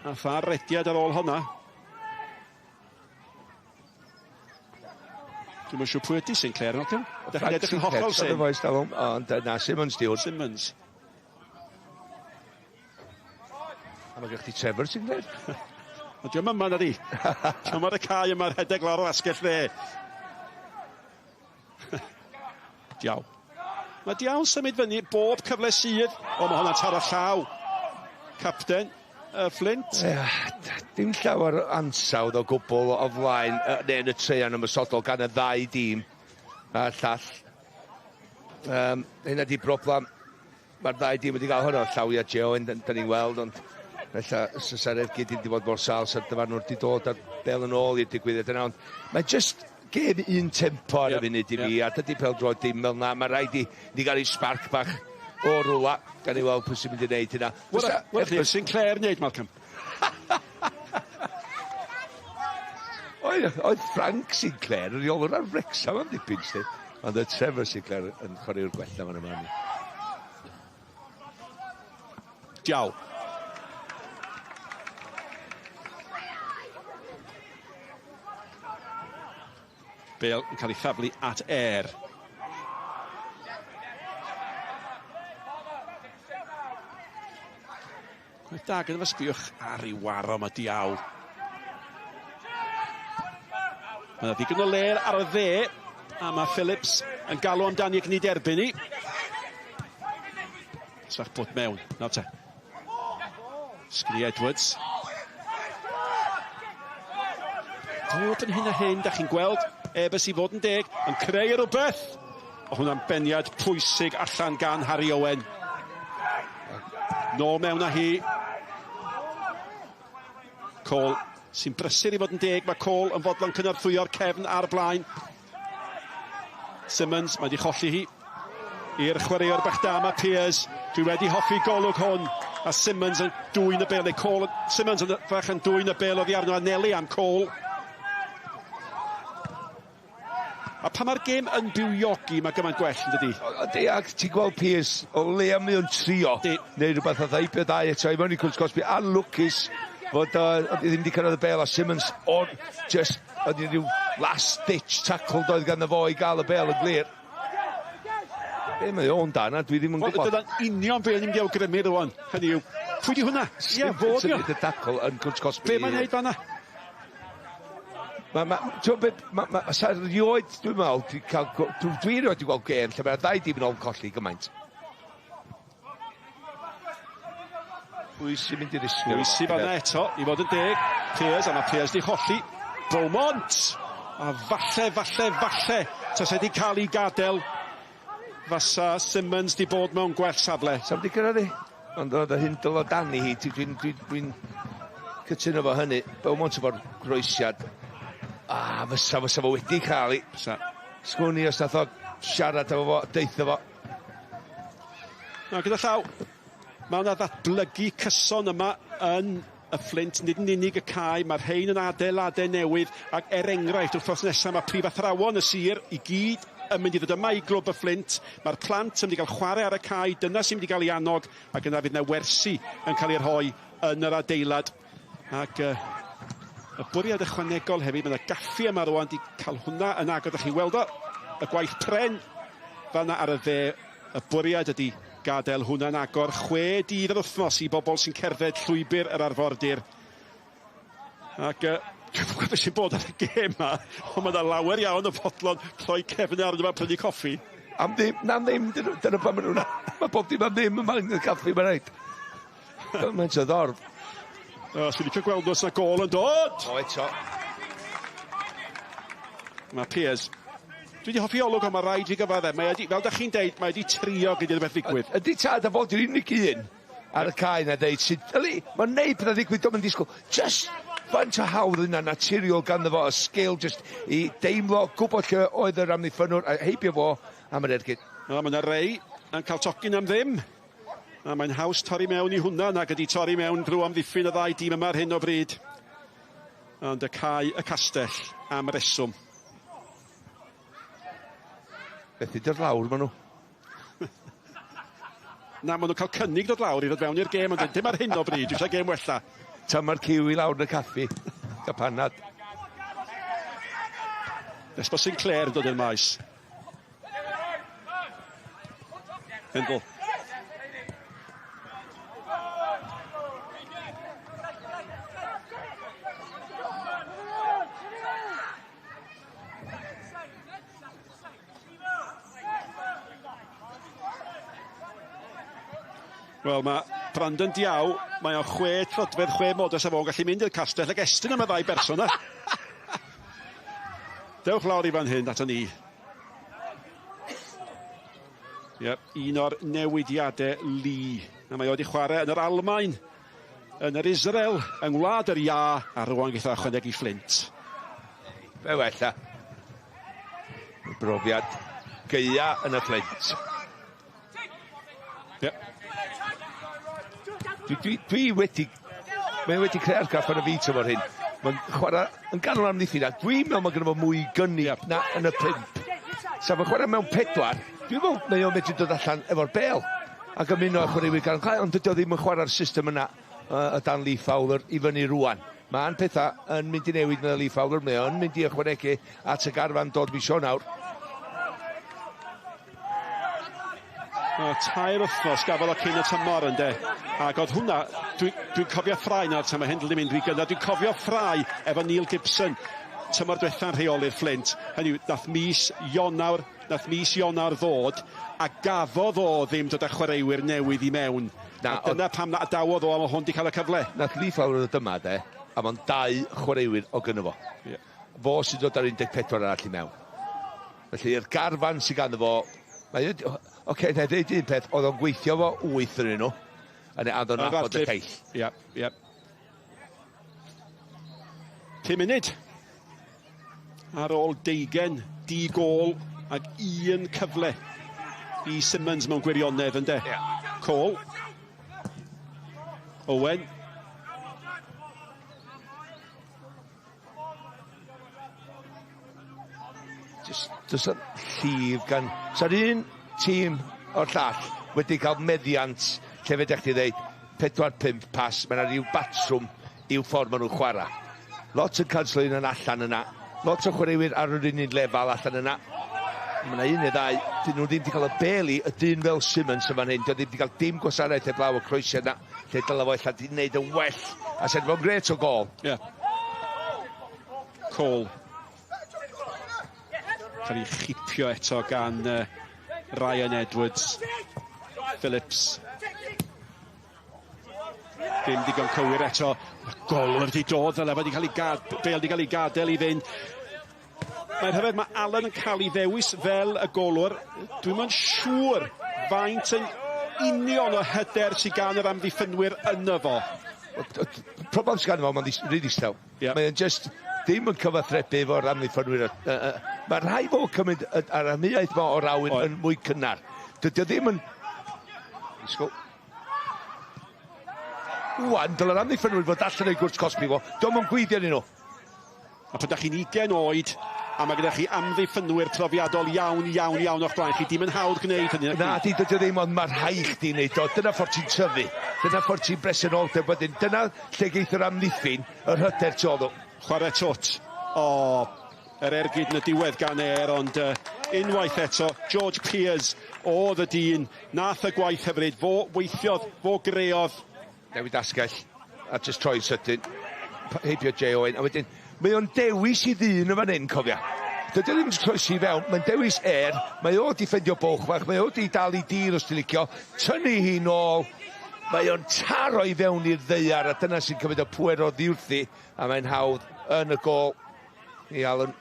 A pha rediad ar ôl honna. Dwi'm yn siŵr pwy ydi Sinclair, Malcolm. Ydych chi'n edrych yn hollol syn. Ond na, Simmons di hwn. Simmons. A mae gennych chdi Trevor Sinclair. Ond diolch yma, nadi. Diolch ar y cae yma, rhedeg lawr o'r asgell dde. Diaw. Mae Diaw'n symud fyny bob cyfle sydd. O, mae hwnna'n taro llaw. Capten y Flint. Dim llawer o ansawdd o gwbl o flaen, neu yn y treian ymosodol gan y ddau dîm a'r llall. Hynna di broblem. Mae'r ddau dîm wedi cael hwnna, llawiau Joe, da ni'n weld, ond ella sa'r ergyd wedi bod mor sâl, sa'r dyfarnwr wedi dod ar bel yn ôl i'r digwyddiad yna, ond mae just gêm un tempo ar y funud i fi, a dydy pêl-droed dim fel na, mae rhaid i ni gael ei spark bach o rwla, gan i weld pwy sy'n mynd i wneud hynna. Wel, Sinclair wneud, Malcolm. Oedd Frank Sinclair yn reolwr ar Wrexham am dipyn, sti. Ond oedd Trevor Sinclair yn chwaraewr gwella fan yma. Diaw. Bale yn cael ei thaflu at Air. Gwaith da gyda fo, sbïwch ar ei waro mae Diaw. Mae yna ddigon o le ar y dde, a mae Phillips yn galw amdani ac yn ei derbyn hi. Sach bod mewn, nawr te. Sgri Edwards. Bob yn hyn a hyn, da chi'n gweld Airbus i fod yn deg, yn creu rhywbeth. O, hwnna'n beniad pwysig allan gan Harry Owen. Nôl mewn â hi. Cole sy'n brysur i fod yn deg. Mae Cole yn fodlon cynorthwyo'r cefn a'r blaen. Simmons, mae wedi cholli hi i'r chwaraewr bach da, mae Pears. Dwi wedi hoffi golwg hwn. A Simmons yn dwyn y bel, neu Cole, Simmons yn fach yn dwyn y bel oddi arno a Nelly am Cole. A pan mae'r gêm yn bywiogi, mae gymaint gwell, yn dydi? Ydy, ac ti'n gweld Pears, o leia mae o'n trio, neu rhywbeth oedd heibio ddau eto, i mewn i Cwrt Cosby, a lwcus fod ddim wedi cyrraedd y bel, a Simmons, o'r just, oedd rhyw last ditch tackle doedd gan y fo i gael y bel yn glir. Be mae o'n dan, a dwi ddim yn gwybod. Dyna'n union be o'n i'n mynd i awgrymu rwan. Hynny yw, pwy di hwnna? Ie, fo di o. Simmons yn y tackle yn Cwrt Cosby. Be mae'n neud fan'na? Sa rioed, dwi'n meddwl, dwi rioed wedi gweld gêm lle mae'r ddau dîm yn ôl colli gymaint. Pwy sy'n mynd i risgio? Pwy sy'n fanna eto, i fod yn deg. Pears, a mae Pears di cholli. Beaumont! A falle, falle, falle, tasa di cael ei gadael, fasa Simmons di bod mewn gwell safle. Sa wedi cyrraedd i? Ond oedd y hindl o dan i hi, dwi'n cytuno fo hynny. Beaumont efo'r groesiad. A, fysa fo wedi cael ei. Fysa. Sgwn i os nath o siarad efo fo, deutha fo. Na, gyda llaw, mae yna ddatblygu cyson yma yn y Fflint, nid yn unig y cae, mae'r rhain yn adeiladau newydd, ac er enghraifft, wythnos nesaf mae prifathrawon y sir i gyd yn mynd i ddod yma i glwb y Fflint. Mae'r plant yn mynd i gael chwarae ar y cae, dyna sy'n mynd i gael ei annog, ac yna fydd yna wersi yn cael ei rhoi yn yr adeilad. Ac y bwriad ychwanegol hefyd, mae yna gaffi yma rwan, di cael hwnna yn agor, ydych chi'n weld o, y gwaith pren fanna ar y dde, y bwriad ydy gadael hwnna'n agor 6 dydd yr wythnos i bobl sy'n cerdded llwybr yr arfordir. Ac dwi'n gwybod beth sy'n bod ar y gêm yma, ond mae yna lawer iawn o fodlon troi cefn arno fo prynu coffi. Am ddim, na am ddim, dyna pam maen nhw'n... Mae bob dim am ddim yma yn y caffi, mae'n rhaid. Mae'n o ddorf. Os dwi'n licio gweld os yna gôl yn dod! O, eto. Mae Pears. Dwi wedi hoffi olwg, ond mae rhaid fi gyfadde. Mae wedi, fel da chi'n deud, mae wedi trio gyda rhywbeth ddigwydd. Ydy tad a fod i'r unig un ar y cae na deud sydd... Yli, mae'n neud pethau ddigwydd, dwi'n disgwyl. Just faint o hawdd yna naturiol ganddo fo, y sgil just i deimlo, gwybod lle oedd yr amddiffynnwr, a heibio fo am yr ergyd. No, mae yna rei yn cael tocyn am ddim. A mae'n haws torri mewn i hwnna nag ydi torri mewn drwy amddiffyn y ddau dîm yma ar hyn o bryd. Ond y cae y castell am reswm. Beth i dod lawr maen nhw? Na, maen nhw'n cael cynnig dod lawr i ddod fewn i'r gêm, ond dim ar hyn o bryd, dwi eisiau gêm wella. Ta mae'r cyw i lawr yn y caffi, cael panad. Nes bod Sinclair yn dod i'r maes. Hindle. Wel, mae Brandon Diaw, mae o'n 6 troedfedd, 6 modfedd, a fo'n gallu mynd i'r castell ac estyn am y ddau berson yna. Dewch lawr i fan hyn ato ni. Yep, un o'r newidiadau lu. A mae o wedi chwarae yn yr Almaen, yn yr Israel, yng Ngwlad yr Iâ, a rwan gyda ychwanegu Fflint. Fe wella. Brofiad gaea yn y Fflint. Yep. Dwi wedi... Mae wedi creu argraff ar y fi tymor hyn. Mae'n chwarae yn ganol amddiffyn a dwi'n meddwl mae gynno fo mwy gynnig na yn y 5. Sa fo'n chwarae mewn 4, dwi'n meddwl mae o'n medru dod allan efo'r bêl ac ymuno â chwaraewyr ganol cae, ond dydy o ddim yn chwarae'r system yna o dan Lee Fowler i fyny rwan. Mae'n pethau yn mynd i newid mewn Lee Fowler, mae o'n mynd i ychwanegu at y garfan dod mis Ionawr. O, 3 wythnos gafodd o cyn y tymor ynde. Ac oedd hwnna, dwi'n cofio ffrau nawr tan mae Hindle di mynd rhy gynnar, dwi'n cofio ffrau efo Neil Gibson, tymor diwetha'n rheoli'r Fflint. Hynny yw, nath mis Ionawr ddod, a gafodd o ddim dod â chwaraewyr newydd i mewn. Na, a dyna pam na adawodd o am hwn di cael y cyfle. Nath Lee Fowler ddod yma de, a ma'n 2 chwaraewyr o gynno fo. Yeah. Fo sy'n dod ar 14 arall i mewn. Felly, yr garfan sy'n ganddo fo, Oce, na i ddeud un peth, oedd o'n gweithio fo 8 yn nhw, a oedd o'n nabod y ceill. Ie, ie. 5 munud ar ôl 20, di-gôl ac un cyfle i Simmons mewn gwirionedd ynde. Yeah. Cole. Owen. Just, does 'na'm llif gan... Sa'r un tîm o'r llall wedi cael meddiant lle fedrech chdi ddeud 4-5 pas, mae yna ryw batrwm i'w ffordd maen nhw'n chwarae. Lot yn canslo un yn allan yna, lot o chwaraewyr ar yr un lefel allan yna. Mae yna un neu ddau, dyn nhw ddim wedi cael y beli, y dyn fel Simmons yn fan hyn, dyn nhw ddim wedi cael dim gwasanaeth heblaw y croesiad yna, lle dylai fo ella di wneud yn well, a sy'n fo'n grêt o gôl. Yeah. Cole. Cael ei chipio eto gan Ryan Edwards. Phillips. Dim digon cywir eto. Golwr wedi dod fel efo wedi cael ei bêl wedi cael ei gadael i fynd. Mae'n rhyfedd, mae Allen yn cael ei ddewis fel y golwr. Dwi'm yn siŵr faint yn union o hyder sydd gan yr amddiffynwyr yno fo. Problem sydd gan fo, mae'n rili ddistaw. Yeah. Mae'n just ddim yn cyfathrebu efo'r amddiffynwyr. Mae rhai fo cymryd yr amheuaeth fo o'r awyr yn mwy cynnar. Dydy o ddim yn... Disgwyl. Wan, dyla'r amddiffynwyr fod allan o'i gwrs cosbi fo. Dio'm yn gweithio arnyn nhw. A pan da chi'n 20 oed, a mae gyda chi amddiffynwyr profiadol iawn, iawn, iawn o'ch blaen chi, dim yn hawdd gwneud hynny. Na, di, dydy o ddim, ond mae rhaid chdi wneud o. Dyna ffordd ti'n tyfu. Dyna ffordd ti'n bresenoldeb wedyn. Dyna lle geith yr amddiffyn, yr hyder tu ôl. Chwarae twt. O, yr ergyd yn y diwedd gan Ayr, ond unwaith eto, George Peers oedd y dyn, nath y gwaith hyfryd, fo weithiodd, fo greodd. Newid asgell, a just troi'n sydyn, heibio Jay Owen, a wedyn, mae o'n dewis i ddyn yn fan hyn, cofia. Dydy o ddim yn croesi fewn, mae'n dewis Ayr, mae o di ffeindio bwlch fach, mae o di dal i dir os ti'n licio, tynnu hi nôl, mae o'n taro i fewn i'r ddaear, a dyna sy'n cymryd y pwer o ddiwrthi, a mae'n hawdd yn y gôl i Allen.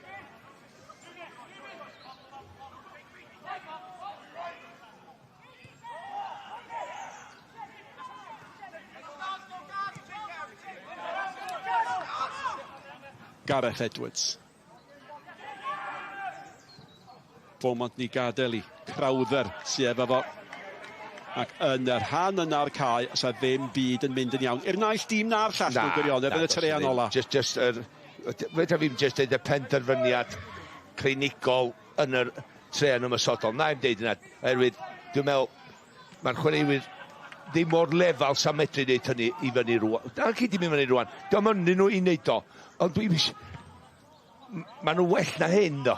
Gareth Edwards. Beaumont ni gadael i Crowther sydd efo fo. Ac yn y rhan yna'r cae, os a ddim byd yn mynd yn iawn. I'r naill dîm na'r llall mewn gwirionedd yn y treian ola. Just, fedra fi'm just deud y penderfyniad clinigol yn yr treian ymosodol. Na i'm deud yna, oherwydd dwi'n meddwl mae'r chwaraewyr ddim o'r lefel sa'n medru wneud hynny i fyny rwan. Na gyd i mynd fyny rwan. Diolch yn nhw i wneud o. Ond dwi'n... Maen nhw well na hyn, do.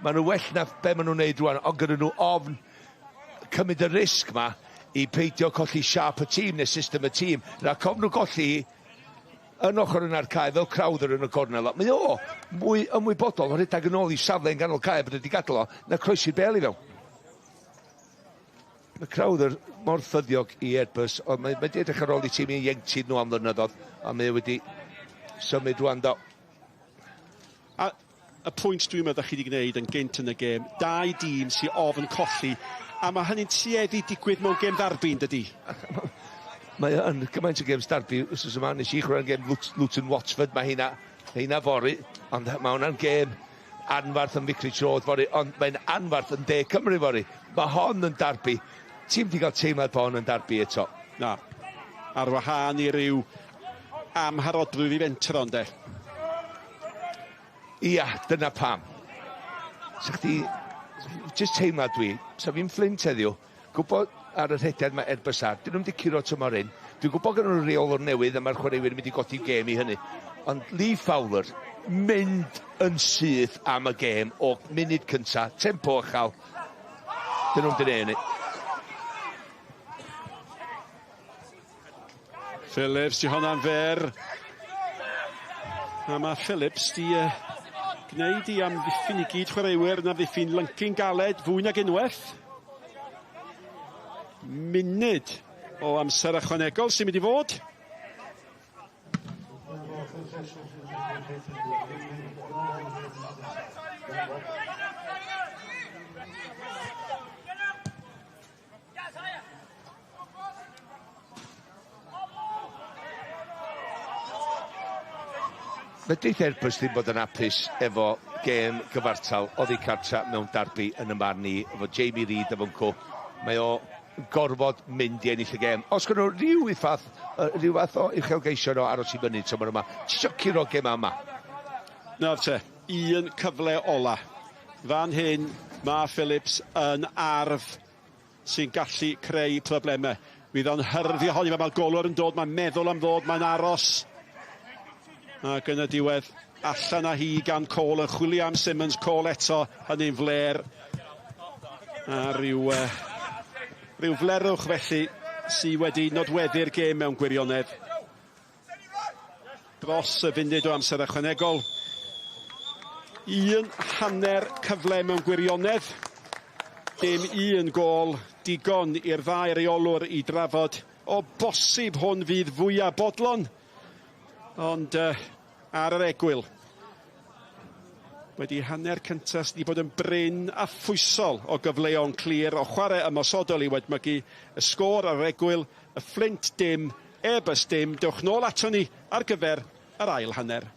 Maen nhw well na be maen nhw'n wneud rwan, ond gyda nhw ofn cymryd y risg ma i peidio colli siâp y tîm neu system y tîm. Rhaid ofn nhw golli yn ochr yna'r cae fel Crowther yn y cornel. Mae o mwy ymwybodol o rhedeg yn ôl i safle yn ganol cae bod wedi gadael o na croesi'r bel i fewn. Mae Crowther mor ffyddiog i Airbus, ond mae wedi edrych ar ôl i tîm ieuenctid nhw am flynyddoedd, a mae wedi symud rwan do. A y pwynt dwi'n meddwl chi wedi gwneud yn gynt yn y gêm, dau dîm sy'n ofn colli, a mae hynny'n tueddu digwydd mewn gêm ddarbi, yn dydi? Mae yn gymaint o games darbi, wythnos yma, nes i chwarae'n gêm Luton Watford, mae heina fory, ond mae hwnna'n gêm anfarth yn Vicarage Road fory, ond mae'n anfarth yn De Cymru fory. Mae hon yn darbi. Ti'n wedi cael teimlad bod hon yn darbi eto. Na, ar wahân i ryw amharodrwydd i fentro, ynde? Ia, dyna pam. Sa chdi, just teimlad dwi, sa fi'n Fflint heddiw, gwybod ar y rhediad mae Airbus ar, dyn nhw'n wedi curo tymor hyn, dwi'n gwybod gan nhw'n reolwr newydd a mae'r chwaraewyr yn mynd i godi gêm i hynny. Ond Lee Fowler, mynd yn syth am y gêm o munud cynta, tempo uchel, dyn nhw'n wedi hynny. Phillips, di honna'n fer. A mae Phillips di gwneud i amddiffyn i gyd chwaraewyr yn amddiffyn lyncyn galed fwy nag unwaith. Munud o amser ychwanegol sy'n mynd i fod. Fedrith Airbus ddim bod yn hapus efo gêm gyfartal oddi cartra mewn darbi yn y marn i, efo Jamie Reid efo cw. Mae o gorfod mynd i ennill y gêm. Os gyda nhw rhyw fath, rhyw fath o uchelgeisio nhw aros i fyny tymor yma, tisio curo gêm yma. Nawr te, un cyfle ola. Fan hyn, mae Phillips yn arf sy'n gallu creu problemau. Fydd o'n hyrddio honni, mae'r golwr yn dod, mae'n meddwl am ddod, mae'n aros. Ac yn y diwedd, allan â hi gan Cole yn chwilio am Simmons. Cole eto, hynny'n fler. A rhyw flerwch felly sydd wedi nodweddu'r gêm mewn gwirionedd. Dros y funud o amser ychwanegol. Un hanner cyfle mewn gwirionedd. Dim un gôl digon i'r ddau reolwr i drafod. O bosib hwn fydd fwyaf bodlon, ond ar yr egwyl. Wedi hanner cyntaf sydd wedi bod yn brin a phwysol o gyfleon clir o chwarae ymosodol i wedmygu y sgôr ar yr egwyl, y Fflint dim, Airbus dim. Dewch nôl ato ni ar gyfer yr ail hanner.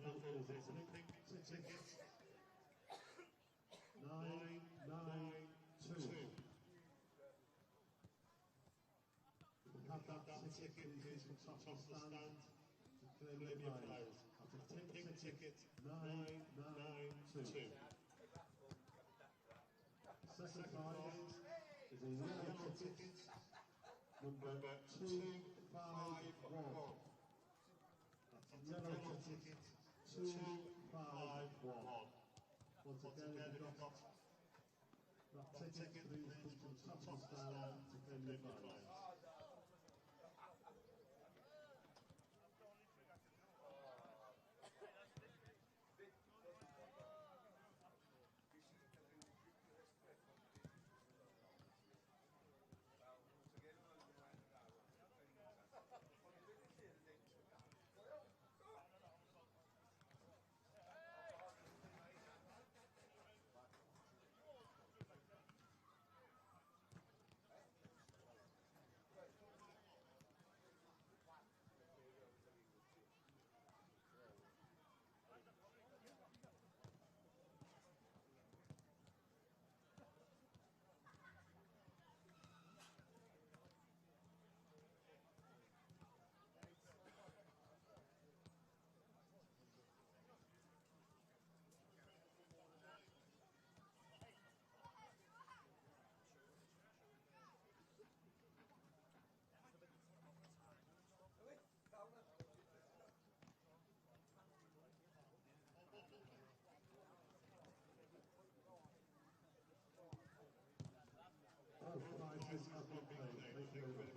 That is a pink ticket. 992. If you have that ticket, please come top of the stand to claim your prize. That's a pink ticket, 992. Second prize is a yellow ticket, number 251. That's yellow ticket, 251. Once again, if you've got that ticket, please come to the top of the stand to claim your prize. All prizes have been claimed. Thank you very much.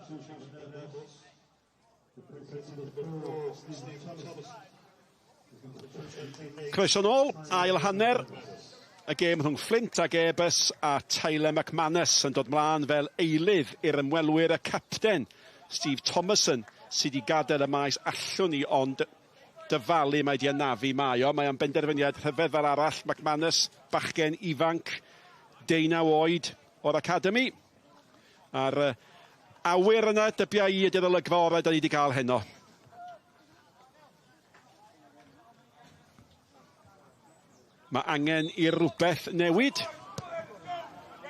Substitution for Airbus. The number 4, Stephen Thomas. Croeso nôl, ail hanner. Y gêm rhwng Flint ag Airbus a Tyler McManus yn dod mlaen fel eilydd i'r ymwelwyr, y capten Steve Thomason sydd wedi gadael y maes. Allwn ni ond dyfalu mae di anafu mae o. Mae o'n benderfyniad rhyfedd fel arall. McManus, bachgen ifanc, 19 oed o'r academi. A'r awyr yna, dybia i ydy'r olygfa orau da ni wedi cael heno. Mae angen i rhywbeth newid,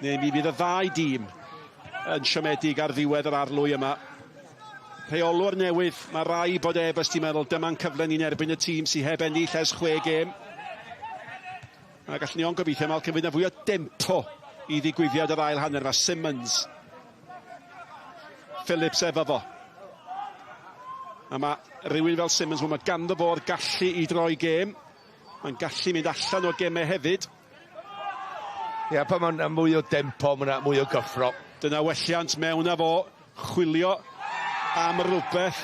neu mi fydd y ddau dîm yn siomedig ar ddiwedd yr arlwy yma. Rheolwr newydd, mae rai bod Airbus ti'n meddwl, dyma'n cyfle ni'n erbyn y tîm sydd heb ennill ers 6 gêm. A gallwn ni ond gobeithio Malcolm fydd yna fwy o dempo i ddigwyddiad yr ail hanner. Mae Simmons, Phillips efo fo. A mae rhywun fel Simmons, mae ganddo fo'r gallu i droi gêm. Mae'n gallu mynd allan o gemau hefyd. Ia, pan mae'n mwy o dempo, mae'n mwy o gyffro. Dyna welliant mewn â fo, chwilio am rywbeth.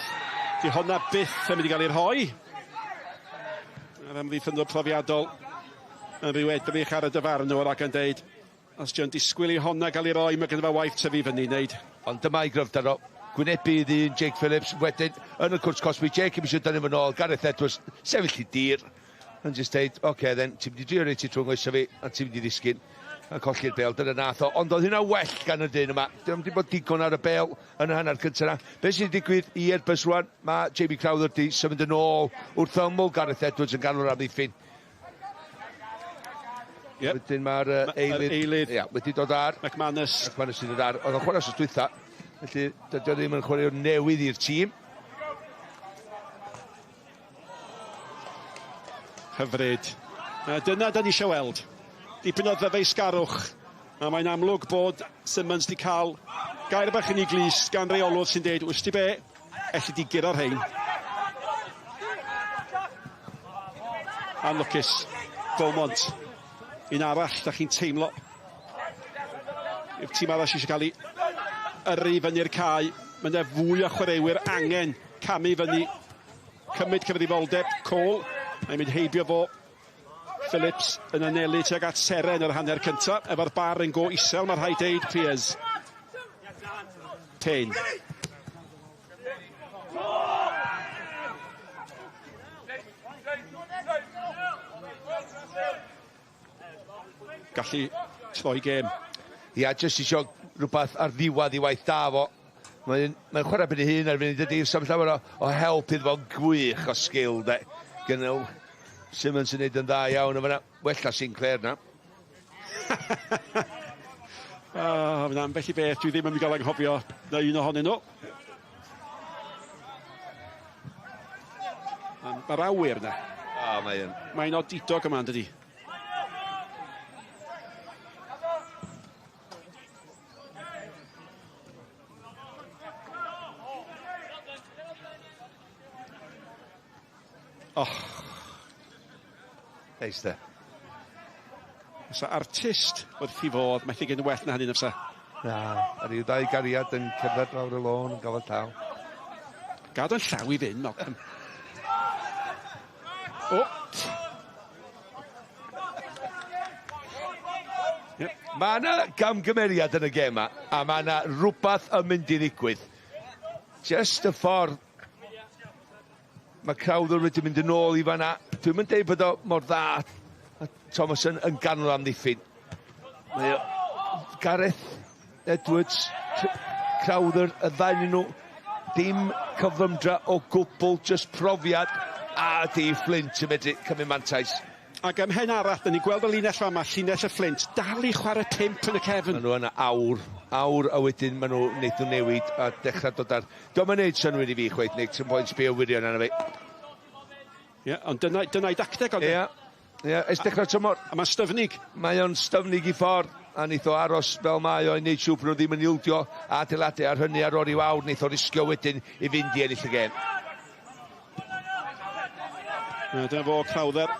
Di honna byth yn mynd i gael ei rhoi. Yr amddiffynnwr profiadol yn rhyw edrych ar y dyfarnwr ac yn deud, os dio'n disgwyl i honna gael ei roi, mae gynno fo waith tyfu fyny i wneud. Ond dyma ei gryfder o. Gwynebu i ddyn Jake Phillips, wedyn yn y cwrt cosbi, Jake ddim eisiau dynnu fo nôl, Gareth Edwards sefyll i dir, yn just deud, oce okay, then, ti'n mynd i drio reit i trwy nghoesa fi, a ti'n mynd i ddisgyn, a colli'r bêl, dyna nath o. Ond oedd hynna well gan y dyn yma. Dyn wedi bod digon ar y bêl yn y hanner cyntaf yna. Be sy'n digwydd i Airbus rwan, mae Jamie Crowther di symud yn ôl wrth ymyl Gareth Edwards yn ganol amddiffyn. Yep. Wedyn mae'r eilydd, eilydd. Ia, wedi dod ar. McManus. McManus wedi dod ar. Oedd o'n chwarae wsos dwytha. Felly, dydy o ddim yn chwaraewr newydd i'r tîm. Hyfryd. Dyna da ni eisiau weld. Dipyn o ddyfeisgarwch. A mae'n amlwg bod Simmons wedi cael gair bach yn ei glust gan reolwr sy'n deud, wrth ti be, elli di guro'r rhain. Anlwcus. Beaumont. Un arall, da chi'n teimlo. I'r tîm arall eisiau cael ei yrru fyny'r cae. Mae yna fwy o chwaraewyr angen camu fyny. Cymryd cyfrifoldeb. Cole. Mae'n mynd heibio fo. Phillips yn anelu tuag at seren yr hanner cyntaf. Efo'r bar yn go isel, mae rhaid deud Piers. Payne. Gallu troi gêm. Ia, jyst isio rhywbeth ar ddiwedd i waith da fo. Mae'n mae chwarae ben ei hun ar funud ydy, sa'm llawer o help iddo fo'n gwych o sgil, de. Gynno Simmons yn neud yn dda iawn, a fyna wella Sinclair na. Oh, fyna ambell i beth dwi ddim yn mynd i gael anghofio na un ohonyn nhw. Mae'r awyr na. O, mae'n. Mae'n odidog yma, yn dydi? Oh. Neis de. Fysa artist wrth i fod, methu gen well na hynny na fysa. Na, a ryw ddau gariad yn cerdded lawr y lôn yn gafel llaw. Gad o'n llaw i fynd, Malcolm. O! Yep. Mae yna gamgymeriad yn y gêm yma, a mae yna rhywbeth yn mynd i ddigwydd. Just y ffordd mae Crowther wedi mynd yn ôl i fanna. Dwi'm yn deud bod o mor dda a Thomason yn ganol amddiffyn. Mae o Gareth Edwards, Crowther, y ddau nhw, dim cyflymdra o gwbl, just profiad, a di Flint yn medru cymryd mantais. Ac ymhen arall, dyn ni'n gweld y linell fama, llinell y Flint, dal i chwarae 5 yn y cefn. Maen nhw yna awr, awr, a wedyn maen nhw wneud nhw newid a dechrau dod ar... Dio'm yn neud synnwyr i fi chweith, Nick, sy'n pwynt sbio wirion arno fi. Ie, ond dyna'i dacteg ond. Ie, ie, ers dechrau tymor. A mae'n styfnig. Mae o'n styfnig i ffordd, a neith o aros fel mae o i wneud siŵr bod nhw ddim yn ildio a adeiladu ar hynny ar ôl ryw awr, neith o risgio wedyn i fynd i ennill y gêm. Dyna fo Crowther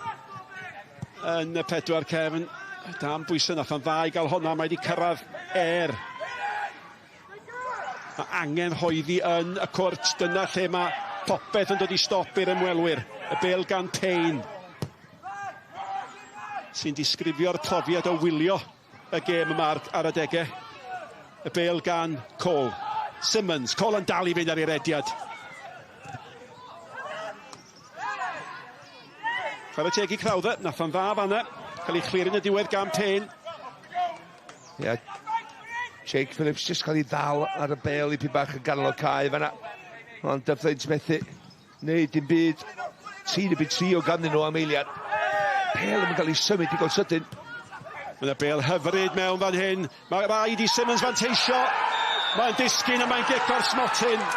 yn y pedwar cefn. Dan bwysau nath o'n dda i gael honna, mae wedi cyrraedd er. Mae angen rhoiddi yn y cwrt, dyna lle mae popeth yn dod i stop i'r ymwelwyr. Y bêl gan Payne, sy'n disgrifio'r profiad o wylio y gêm yma ar adegau. Y bêl gan Cole. Simmons, Cole yn dal i fynd ar ei rediad. Chwarae teg i Crowther, nath o'n dda fanna. Cael ei chlir yn y diwedd gan Payne. Ie, yeah. Jake Phillips just cael ei ddal ar y bêl i pyn bach yn ganol o cae fanna. Ond y Flint methu wneud dim byd. 3-3 o ganddyn nhw am eiliad. Bêl yn cael ei symud digon sydyn. Mae yna bêl hyfryd mewn fan hyn. Mae rhaid i Simmons fanteisio. Mae'n disgyn a mae'n gic o'r smotyn.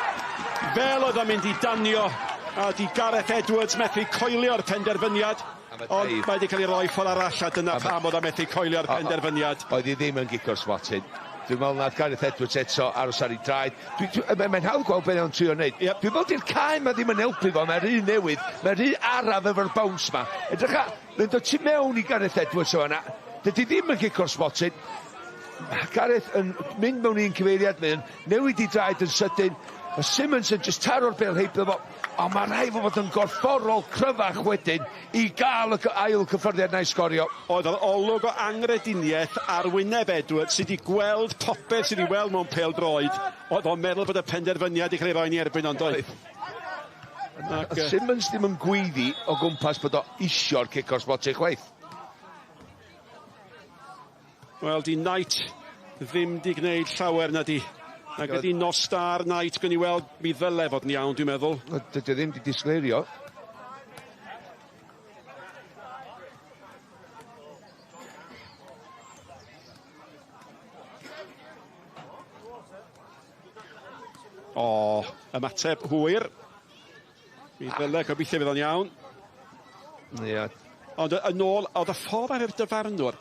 Fel oedd o'n mynd i danio. A di Gareth Edwards methu coelio'r penderfyniad. Ond mae wedi cael ei roi ffordd arall, a dyna pam oedd o methu coelio'r penderfyniad. Oedd hi ddim yn gic o'r smotyn. Dwi'n meddwl nath Gareth Edwards eto aros ar ei draed. Mae'n hawdd gweld beth o'n trio wneud. Yep. Dwi'n meddwl di'r cae ma ddim yn helpu fo, mae'n rhy newydd, mae'n rhy araf efo'r bounce ma. Edrych a, mae'n dod tu mewn i Gareth Edwards o fanna. Dydy ddim yn gic o'r smotyn. Mae Gareth yn mynd mewn un cyfeiriad, mae'n newid i draed yn sydyn. Mae Simmons yn just taro'r bel heibio fo, ond mae rhaid fo fod yn gorfforol cryfach wedyn i gael y ail cyffyrddiad na'i sgorio. Oedd yr olwg o angrediniaeth ar wyneb Edwards sydd wedi gweld popeth sydd wedi weld mewn pêl-droed. Oedd o'n meddwl bod y penderfyniad wedi cael ei roi yn ei erbyn ond oedd. Ac, Simmons ddim yn gweiddi o gwmpas bod o isio'r cic o'r smotyn chwaith. Wel, di Knight ddim di gwneud llawer na di. Ac ydi nos star Knight, gwni weld, mi ddyle fod yn iawn, dwi'n meddwl. Dydy o ddim di disgleirio. O, ymateb hwyr. Mi ddyle, gobeithio fydd o'n iawn. Ie. Ond yn ôl, oedd y ffordd ar yr dyfarnwr,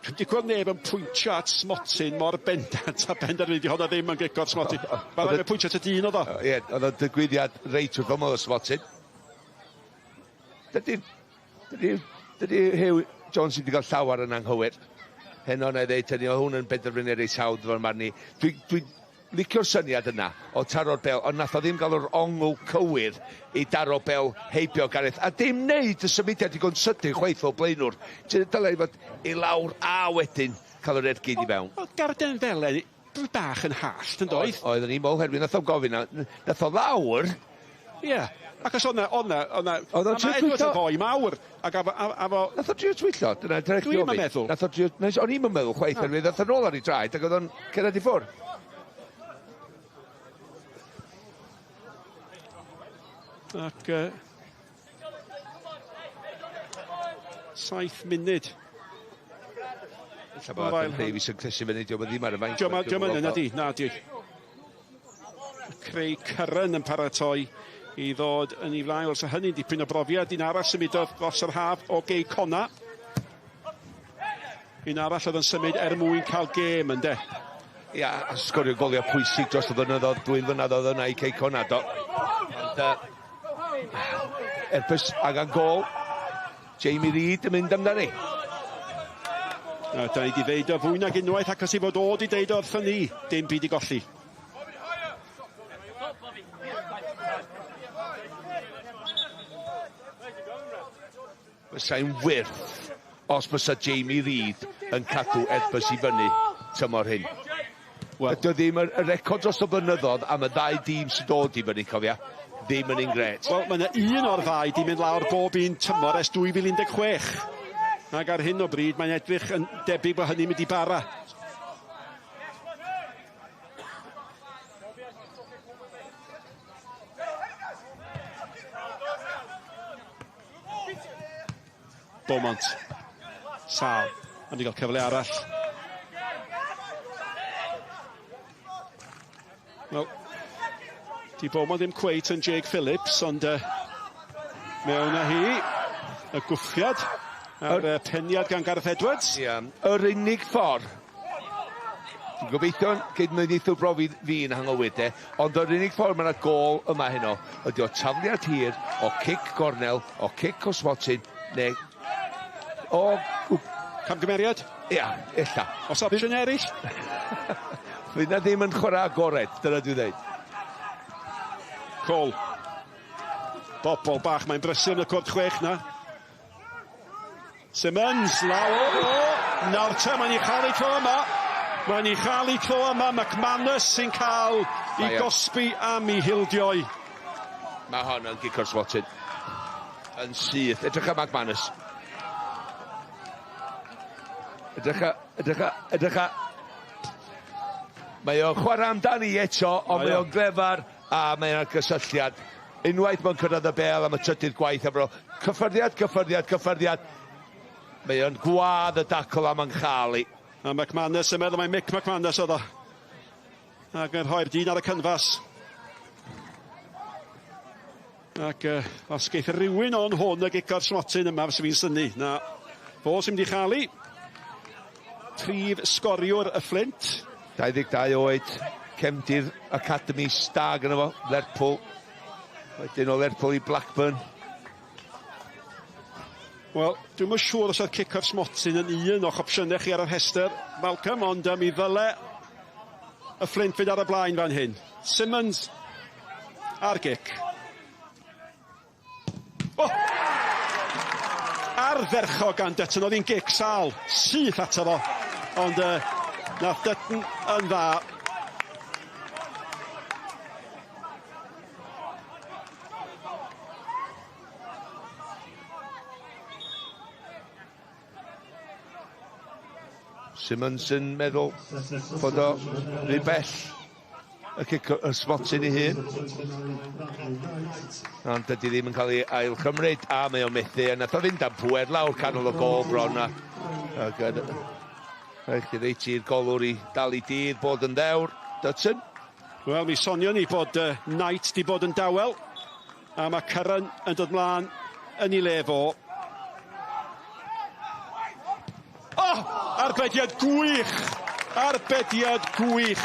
Dwi'm 'di gweld neb yn pwyntio at smotyn mor bendant a benderfynu 'di honna ddim yn gic o'r smotyn. Mae fe'n pwyntio at y dyn oedd o. Ie, oedd o'n digwyddiad reit wrth ymyl y smotyn. Dydy, dydy, dydy Huw Jones wedi cael llawer yn anghywir. Heno na i ddeud hynny, oedd hwn yn benderfyniad reit hawdd fo'n marn i. Dwi, dwi licio'r syniad yna o taro'r bel, ond nath o ddim gael yr ongl cywir i daro bel heibio Gareth, a dim neud y symudiad digon sydyn chwaith fel blaenwr. Ti'n dylai fod i lawr a wedyn cael yr ergyd i fewn. Oedd Garden Felen bach yn hallt, yn doedd? Oedd yn ymol, herwydd nath o gofyn, nath o lawr. Ie, yeah. Ac os oedd na, oedd na, oedd na, Oedd o'n trio Edwards twyllo. yn foi mawr, ac a, a, a fo... Nath o drio twyllo, dyna dyna Dwi'm yn meddwl. Nath o drio, o'n i'm yn meddwl chwaith, herwydd nath o nôl ar ei draed ac oedd o'n cerdded i ffwrdd. Ac 7 munud. Ella bod Adam Davies yn crysu fyny, diolch ddim ar y fainc. Diolch yn yna di, na di. Craig Curran yn paratoi i ddod yn ei flaen. Wel, hynny'n dipyn o brofiad. Un arall symudodd dros yr haf o Gei Conna. Un arall oedd yn symud er mwyn cael gêm, ynde? Ia, a sgorio goliau pwysig dros y blynyddoedd, 2 flynedd oedd yna i Cei Conna, do. Ond, Erbys angen gol. Jamie Reid yn mynd amdani. A da ni wedi ddeud o fwy nag unwaith ac os i fod o wedi deud o wrthyn ni, dim byd i golli. Fysa'n wyrth os bysa Jamie Reid yn cadw Erbys i fyny tymor hyn. Wel, Ydy o ddim y record dros y blynyddoedd am y ddau dîm sy'n dod i fyny, cofia, ddim yn un gret. Wel, mae yna un o'r ddau di mynd lawr bob un tymor ers 2016. Ac ar hyn o bryd, mae'n edrych yn debyg bod hynny'n mynd i bara. Beaumont. Sal. Ond i gael cyfle arall. Wel, di Beaumont ddim cweit yn Jake Phillips, ond mewn â hi, y gwffiad a'r peniad gan Gareth Edwards. Ie, yr unig ffordd, dwi'n gobeithio gyd mwyn brofi fi'n anghywir de, ond yr unig ffordd mae yna gol yma heno ydy o tafliad hir, o cic gornel, o cic o smotyn, neu o... Camgymeriad? Ia, ella. Os opsiwn eraill? Fydd na ddim yn chwarae agored, dyna dwi'n dweud. Cole. Bobol bach, mae'n brysur yn y cwrt 6 na. Simmons, lawr. Nawr te, mae'n ei chael ei tro yma. Mae'n ei chael ei tro yma. McManus sy'n cael ei gosbi am ei hildioi. Mae hon yn gic o'r smotyn. Yn syth. Edrych ar McManus. Edrych ar, edrych ar, edrych ar. Mae o'n chwarae amdani eto, ond mae o'n glefar a mae o'n gysylltiad. Unwaith mae'n cyrraedd y bel am y trydydd gwaith efo cyffyrddiad, cyffyrddiad, cyffyrddiad. Mae o'n gwadd y dacl am anghal i. A McManus yn meddwl mai Mick McManus oedd o. Ac yn rhoi'r dyn ar y cynfas. Ac os geith rhywun o'n hwn y gic o'r smotyn yma, fysa fi'n synnu. Na, fo sy'n mynd i chael i. Prif sgoriwr y Fflint. 22 oed, cefndir Academy Star gyda fo, Lerpwl. Wedyn o Lerpwl i Blackburn. Wel, dwi'm yn siŵr os oedd cic o'r smotyn yn un o'ch opsiynau chi ar y rhestr, Malcolm, ond mi ddyle y Fflint fynd ar y blaen fan hyn. Simmons a'r gic. Oh! Ardderchog gan Dutton, oedd hi'n gic sal, syth ato fo. Ond nath Dutton yn dda. Simmons yn meddwl bod o rhy bell y cic y smotyn ei hun. Ond dydy ddim yn cael ei ail chymryd a mae o'n methu a nath o fynd am pŵer lawr canol y gôl bron a ac yn rhaid chi reit i'r golwr i dal i dir bod yn ddewr. Dutton. Wel, mi sonion ni bod Knight di bod yn dawel a mae Curran yn dod mlaen yn ei le fo. Oh! Arbediad gwych! Arbediad gwych!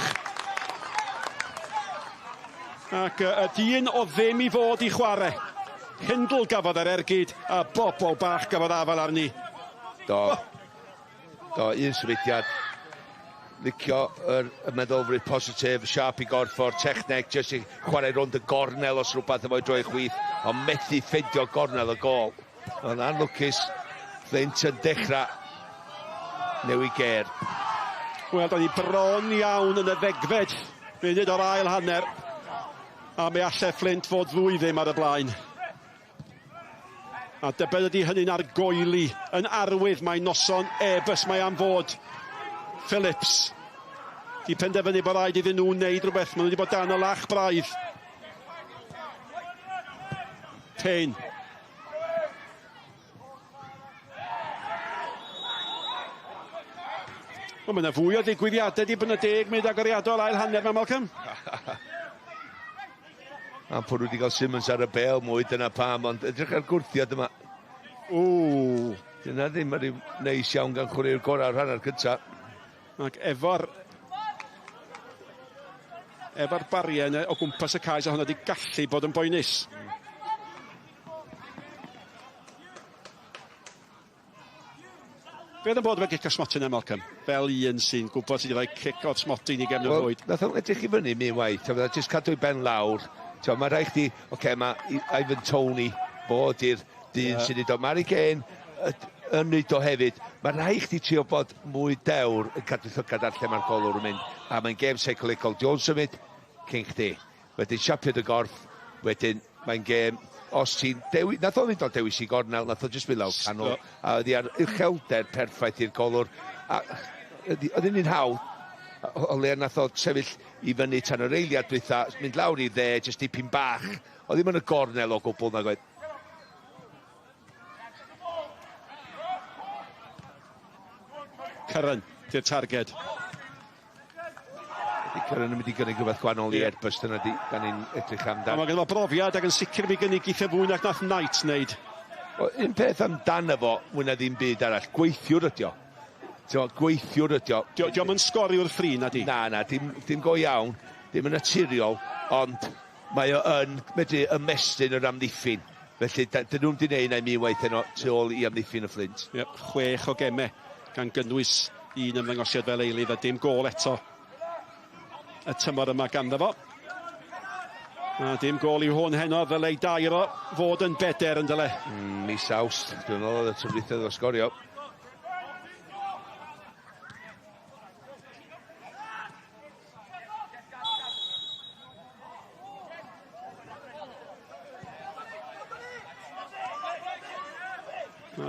Ac y dyn o ddim i fod i chwarae. Hindle gafodd yr ergyd a bobl bach gafodd afael arni. Do. Do, un symudiad. Licio yr y meddylfryd positif, siâp i gorff o'r techneg, jyst i chwarae rownd y gornel os rhywbeth efo'i droi chwith, ond methu ffeindio gornel y gôl. Ond anlwcus, Flint yn dechrau newid gêr. Wel, da ni bron iawn yn y ddegfed munud o'r ail hanner. A mi allai Flint fod ddwy ddim ar y blaen. A dybed ydy hynny'n argoeli yn arwydd mae noson Airbus mae am fod. Phillips di penderfynu bod rhaid iddyn nhw wneud rhywbeth. Maen nhw wedi bod dan y lach braidd. Payne. Wel, mae yna fwy o ddigwyddiadau di bod yn y 10 munud agoriadol ail hanner ma, Malcolm. A pwy wedi cael Simmons ar y bel mwy, dyna pam, ond edrych ar gwrthiad yma. Ww. Dyna ddim yn rhyw neis iawn gan chwaraewr gorau ar hanner cynta. Ac efo'r bariau yna o gwmpas y caes, a hwnna wedi gallu bod yn boenus. Be oedd yn bod efo gic o'r smotyn yna, Malcolm? Fel un sy'n gwybod sydd wedi rhoi cic o'r smotyn i gefn y rhwyd. Nath o'n edrych i fyny mi waith, a jyst cadw ei ben lawr. Mae rhaid chdi, oce, mae Ivan Toney fod i'r dyn sy'n neud o. Mae Harry Kane yn neud o hefyd. Mae rhaid chdi trio bod mwy dewr yn cadw llygad ar lle mae'r golwr yn mynd. A mae'n gêm seicolegol. Di o'n symud cyn chdi. Wedyn siapio dy gorff, wedyn mae'n gêm. Os ti'n dewis, nath o fynd o dewis i gornel, nath o jyst mynd lawr canol, a oedd hi ar uchelder perffaith i'r golwr. A oedd hi'n hawdd, o le nath o sefyll i fyny tan yr eiliad dwytha, mynd lawr i dde, jyst dipyn bach. Oedd ddim yn y gornel o gwbl nag oedd. Curran, di'r targed. Curran yn mynd i gynnig rhywbeth gwahanol i Airbus, dyna di, da ni'n edrych amdan. A mae gynno fo brofiad ac yn sicr mi gynnig eitha fwy nag nath Knight wneud. Un peth amdano fo, mwy na ddim byd arall, gweithiwr ydi o. Gweithiwr ydi o. Dio'm yn sgoriwr ffri, na di? Na, na, dim go iawn, dim yn naturiol, ond mae o yn medru ymestyn yr amddiffyn. Felly, dyn nhw'n di neud na'i mi waith heno tu ôl i amddiffyn y Fflint. Iep, 6 o gemau gan gynnwys un ymddangosiad fel eilydd a dim gôl eto y tymor yma ganddo fo. A dim gôl i'w hwn heno, ddyle ei dair o fod yn beder yn dyle. Mis Awst, dwi'n meddwl oedd y tymor o sgorio.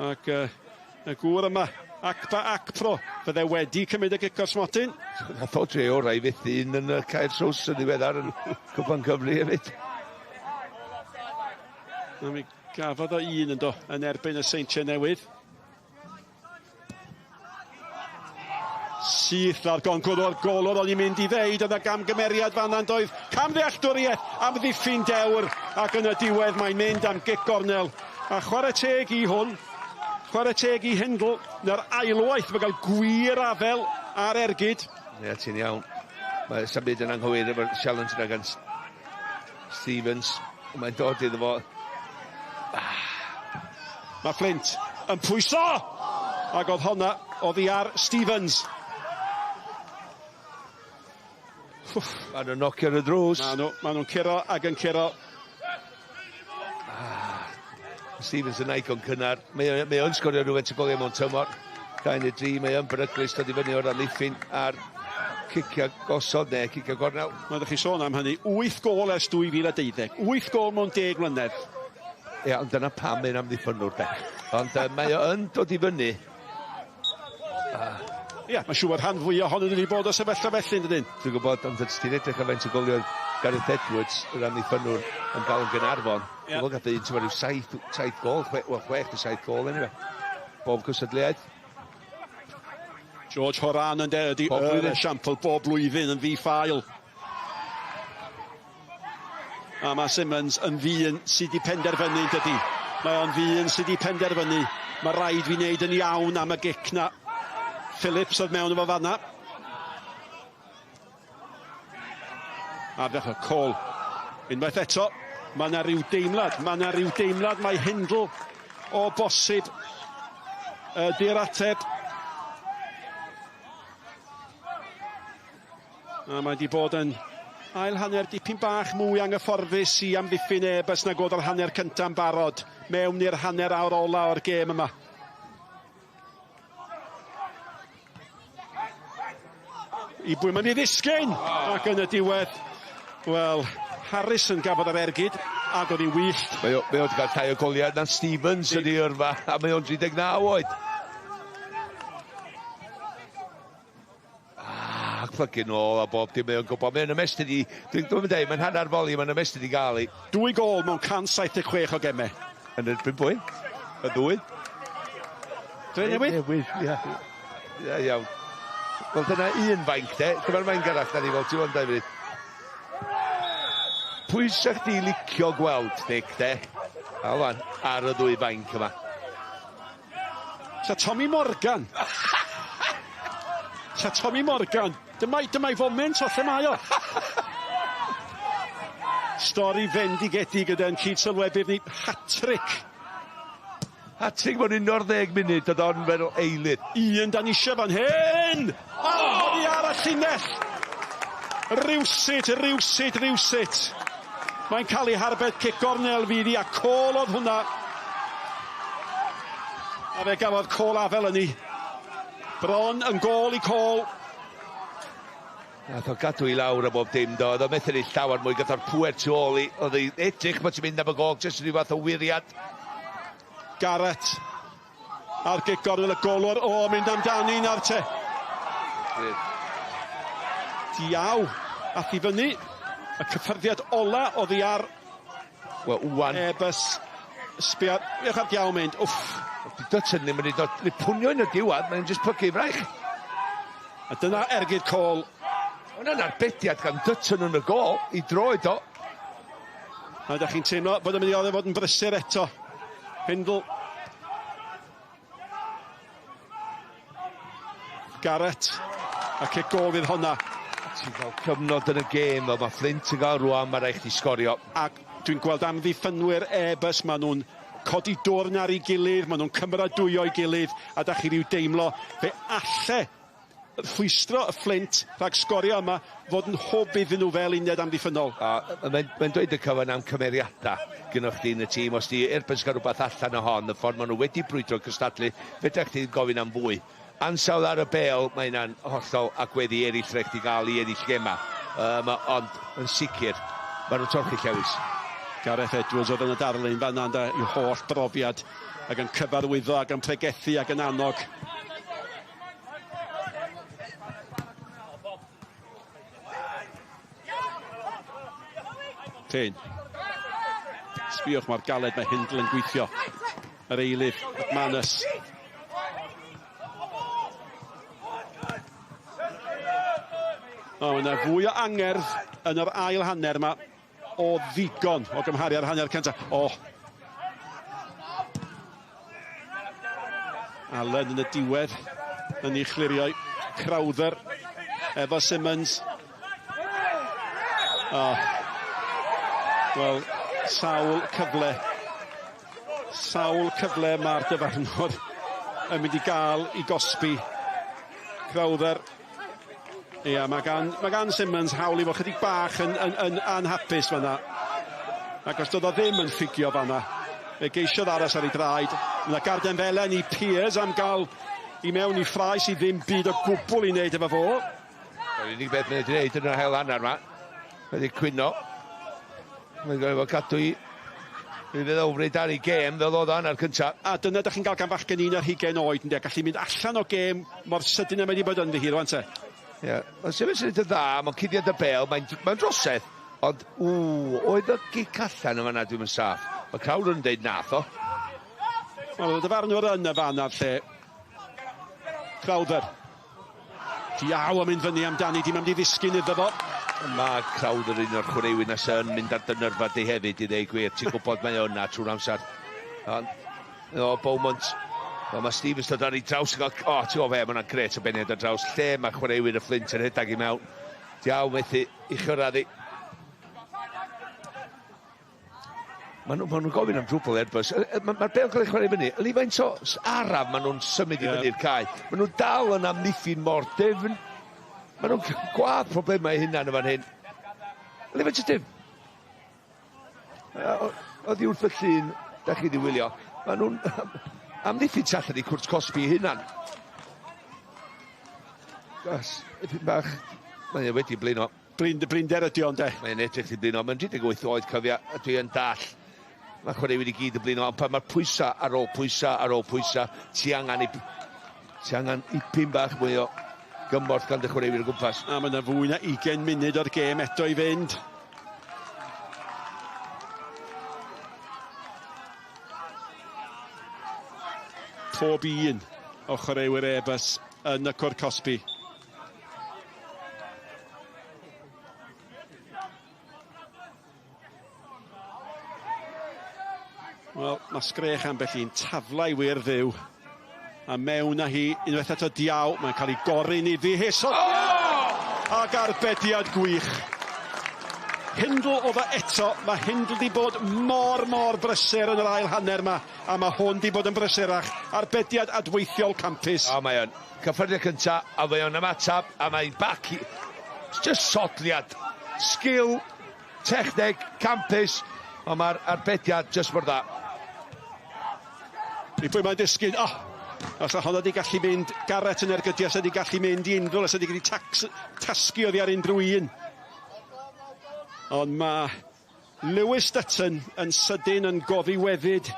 Ac y gŵr yma, Akpa Akpro, fydde wedi cymryd y gic o'r smotyn. Nath o dre orau fyth un yn y Caer Sws yn ddiweddar yn Cwpan Cymru hefyd. A mi gafodd o un yn do, yn erbyn y Seintiau Newydd. Syth lawr goncwr o'r golwr o'n i'n mynd i ddeud, oedd y gamgymeriad fan yna'n doedd. Camddealltwriaeth am ddiffyn dewr, ac yn y diwedd mae'n mynd am gic gornel. A chwarae teg i hwn. Chwarae teg i Hindle, na'r ailwaith mae gael gwir afel ar ergyd. Ie, ti'n iawn. Mae sa'm byd yn anghywir efo'r challenge yna gan Stevens. Mae'n dod iddo fo. Mae Flint yn pwyso! Ac oedd honna oddi ar Stevens. Maen nhw'n nocio ar y drws. Maen nhw, maen nhw'n curo ac yn curo. Ah, Stevens yn icon cynnar. Mae, mae o'n sgorio rhywfaint o goliau mewn tymor. 2 neu 3, mae o'n beryglus dod i fyny o'r amddiffyn a'r cicio gosod neu cicio gornel. Mae ydych chi sôn am hynny, 8 gôl ers 2012. 8 gôl mewn 10 mlynedd. Ie, ond dyna pam mae'n amddiffynnwr de. Ond uh, mae o yn dod i fyny. Ah. Ie, mae'n siŵr bod rhan fwyaf ohonyn nhw wedi bod o sefyllfa felly, yn dydyn? Dwi'n gwybod, ond ti'n edrych ar faint o golioedd Gareth Edwards, yr amddiffynnwr, yn gael yn Gaernarfon. Yeah. Dwi'n gath un, ti'n rhyw saith, saith gol, chwe, well, chwech neu saith gol, anyway. Bob cystadleuaeth. George Horan yn de, ydy yr esiampl bob blwyddyn yn ddi-ffael. A mae Simmons yn ddyn sydd wedi penderfynu, dydy. Mae o'n ddyn sydd wedi penderfynu. Mae rhaid fi wneud yn iawn am y gic na. Phillips oedd mewn efo fanna. A ddechrau Cole. Unwaith eto, mae yna rhyw deimlad, mae yna rhyw deimlad mae Hindle o bosib ydy'r ateb. A mae wedi bod yn ail hanner dipyn bach mwy anghyfforddus i amddiffyn Airbus nag oedd yr hanner cynta'n barod mewn i'r hanner awr ola o'r gêm yma. I bwy mae'n ei ddisgyn! Ac yn y diwedd, wel, Harrison gafodd yr ergyd ac oedd hi'n wyllt. Mae o, mae o wedi cael llai o goliau na Stevens yn ei yrfa, a mae o'n 39 oed. Ah, plygu nôl a bob dim mae o'n gwybod. Mae'n ymestyn i... Dwi'n dwi dweud, mae'n hanner foli, mae'n ymestyn i gael i. Dwy gol mewn 176 o gemau. Yn erbyn pwy? Y ddwy? Dre newydd? Newydd, ia. Ia, iawn. Wel, dyna un fainc, de. Dyma'r fainc arall, da ni fel, ti'n fawr munud. Pwy sa chdi licio gweld, Nick, de? A wan, ar y ddwy fainc yma. Sa Tommy Morgan. Sa Tommy Morgan. Dyma, dyma i foment o lle mae o. Stori fendigedig gyda'n cyd-sylwebydd ni. Hat-trick. Hat-trick mewn 11 munud, oedd o'n fel eilydd. Un dan eisiau fan hyn! A oh! ar y llinell! Rywsut, rywsut, rywsut. Mae'n cael ei harbed cic gornel fydd i a côl oedd hwnna. A fe gafodd Cole afel yn ei. Bron yn gôl i Cole. Nath o gadw i lawr a bob dim do. Oedd o methu neud llawer mwy gyda'r pŵer tu ôl i. Oedd ei edrych bod ti'n mynd am y gôl, jyst rhyw fath o wiriad. Garrett. A'r gic gornel y golwr. O, mynd amdani nawr te. Diaw. Ath i fyny. Y cyffyrddiad ola oddi ar Wel, wan. Airbus. Sbia, ewch ar diaw mynd. Wff. Di Dutton ddim yn ei dod, ni pwnio yn y diwedd, mae'n just plygu fraich. A dyna ergyd Cole. Hwna'n arbediad gan Dutton yn y gol, i droed o. A ydych chi'n teimlo bod yn mynd i oddef fod yn brysur eto. Hindle. Garrett. A cic gol fydd honna. Ti'n cael cyfnod yn y gêm, fel mae Flint yn gael rwan, mae rhaid chdi sgorio. Ac dwi'n gweld amddiffynwyr Airbus, maen nhw'n codi dwrn ar ei gilydd, maen nhw'n cymeradwyo ei gilydd, a da chi ryw deimlo fe alle rhwystro y Flint rhag sgorio yma fod yn hwb iddyn nhw fel uned amddiffynnol. A mae'n mae dweud y cyfan am cymeriadau gynnwch chdi yn y tîm. Os di Airbus gael rhywbeth allan o hon, y ffordd maen nhw wedi brwydro cystadlu, fedra chdi gofyn am fwy. Ansawdd ar y bêl, mae hynna'n hollol agweddu eraill rhaid chdi gael i ennill gema. Um, ond yn sicr, maen nhw'n torchi llewis. Gareth Edwards oedd yn y darlun fan'na ynde, i'w holl brofiad ac yn cyfarwyddo ac yn pregethu ac yn annog. Tyn. Sbïwch mor galed mae Hindle yn gweithio. Yr eilydd, McManus. O, mae yna fwy o angerdd yn yr ail hanner yma o ddigon o gymharu â'r hanner cyntaf. O! Allen yn y diwedd yn ei chlirio. Crowther efo Simmons. O. Wel, sawl cyfle. Sawl cyfle mae'r dyfarnwr yn mynd i gael i gosbi Crowther. Ia, mae gan, mae gan Simmons hawl i fod chydig bach yn, yn, yn anhapus fanna. Ac os doedd o ddim yn ffugio fanna, fe geisiodd aros ar ei draed. Mae garden felen i Peers am gael i mewn i ffrae sydd ddim byd o gwbl i wneud efo fo. Yr unig beth mae'n wedi gwneud yn yr hael hanner yma, wedi cwyno. Mae'n gorfod cadw i i feddylfryd ar ei gêm fel oedd o hanner cynta. A dyna 'dach chi'n gael gan fachgen 21 oed ynde, gallu mynd allan o gêm mor sydyn a mae wedi bod ynddi hi rwan te. Ie, yeah. Mae'n sefyll sy'n dda, mae'n cuddiad y bel, mae'n mae drosedd, ond ww, oedd y gic allan yma na dwi'n yn saff. Mae crowd yn dweud nath o. Wel, oedd y dyfarnwr yn y fan a'r lle. Crowther. Diaw yn mynd fyny amdani, dim am di ddisgyn iddo fo. Mae Crowther un o'r chwaraewyr nesaf yn mynd ar dynyrfa di hefyd i ddeud gwir. Ti'n gwybod mae o yna trwy'r amser. Ond, o, Beaumont. Wel, mae Stevens dod ar ei draws. O, oh, ti'n gwybod fe, mae hwnna'n gret o beniad ar draws. Lle mae chwaraewyr y Fflint yn rhedeg i mewn. Diaw methu i chyrraedd i. Maen nhw'n ma nhw gofyn am drwbl Airbus. Mae'r ma bel cael ei chwarae fyny. Yli faint o araf maen nhw'n symud i yeah. fyny'r cae. Maen nhw'n dal yn amddiffyn mor dyfn. Maen nhw'n gwadd problemau eu hunain yn fan hyn. Yli faint o dyfn. Oddi wrth y llun, da chi wedi wylio. Maen nhw'n amddiffyn tu allan i cwrt cosbi eu hunain. Gas, ipyn bach. Mae e wedi blino. Blind, blinder ydi o, ynde? Mae'n edrych yn blino. Mae'n 38 oed, cofia, a dwi yn dall. Mae chwaraewyr i gyd yn blino, ond pan mae'r pwysau ar ôl pwysau ar ôl pwysau, ti angen, i, ti angen ipyn bach mwy o gymorth gan dy chwaraewyr o gwmpas. A mae yna fwy na 20 munud o'r gêm eto i fynd. Pob un o chwaraewyr Airbus yn y cwrt cosbi. Wel, mae sgrech ambell un taflau wir ddiw. A mewn â hi unwaith eto Diaw, mae'n cael ei gorin iddi hi. So, oh! Ac arbediad gwych. Hindle oedd o eto, mae Hindle di bod mor, mor brysur yn yr ail hanner yma, a mae hwn di bod yn brysurach. Arbediad adweithiol campus. O, mae o'n. Cyffyrddiad cynta, a mae o'n ymateb, a mae'n back i... Just sodliad. Sgil, techneg, campus, ond mae'r arbediad just mor dda. I pwy mae'n disgyn? Oh! Os honno wedi gallu mynd, Garrett yn ergydio, os wedi gallu mynd i unrhyw, os wedi gallu tax, tasgu oddi ar unrhyw un. Ond mae Lewis Dutton yn sydyn yn goddiweddyd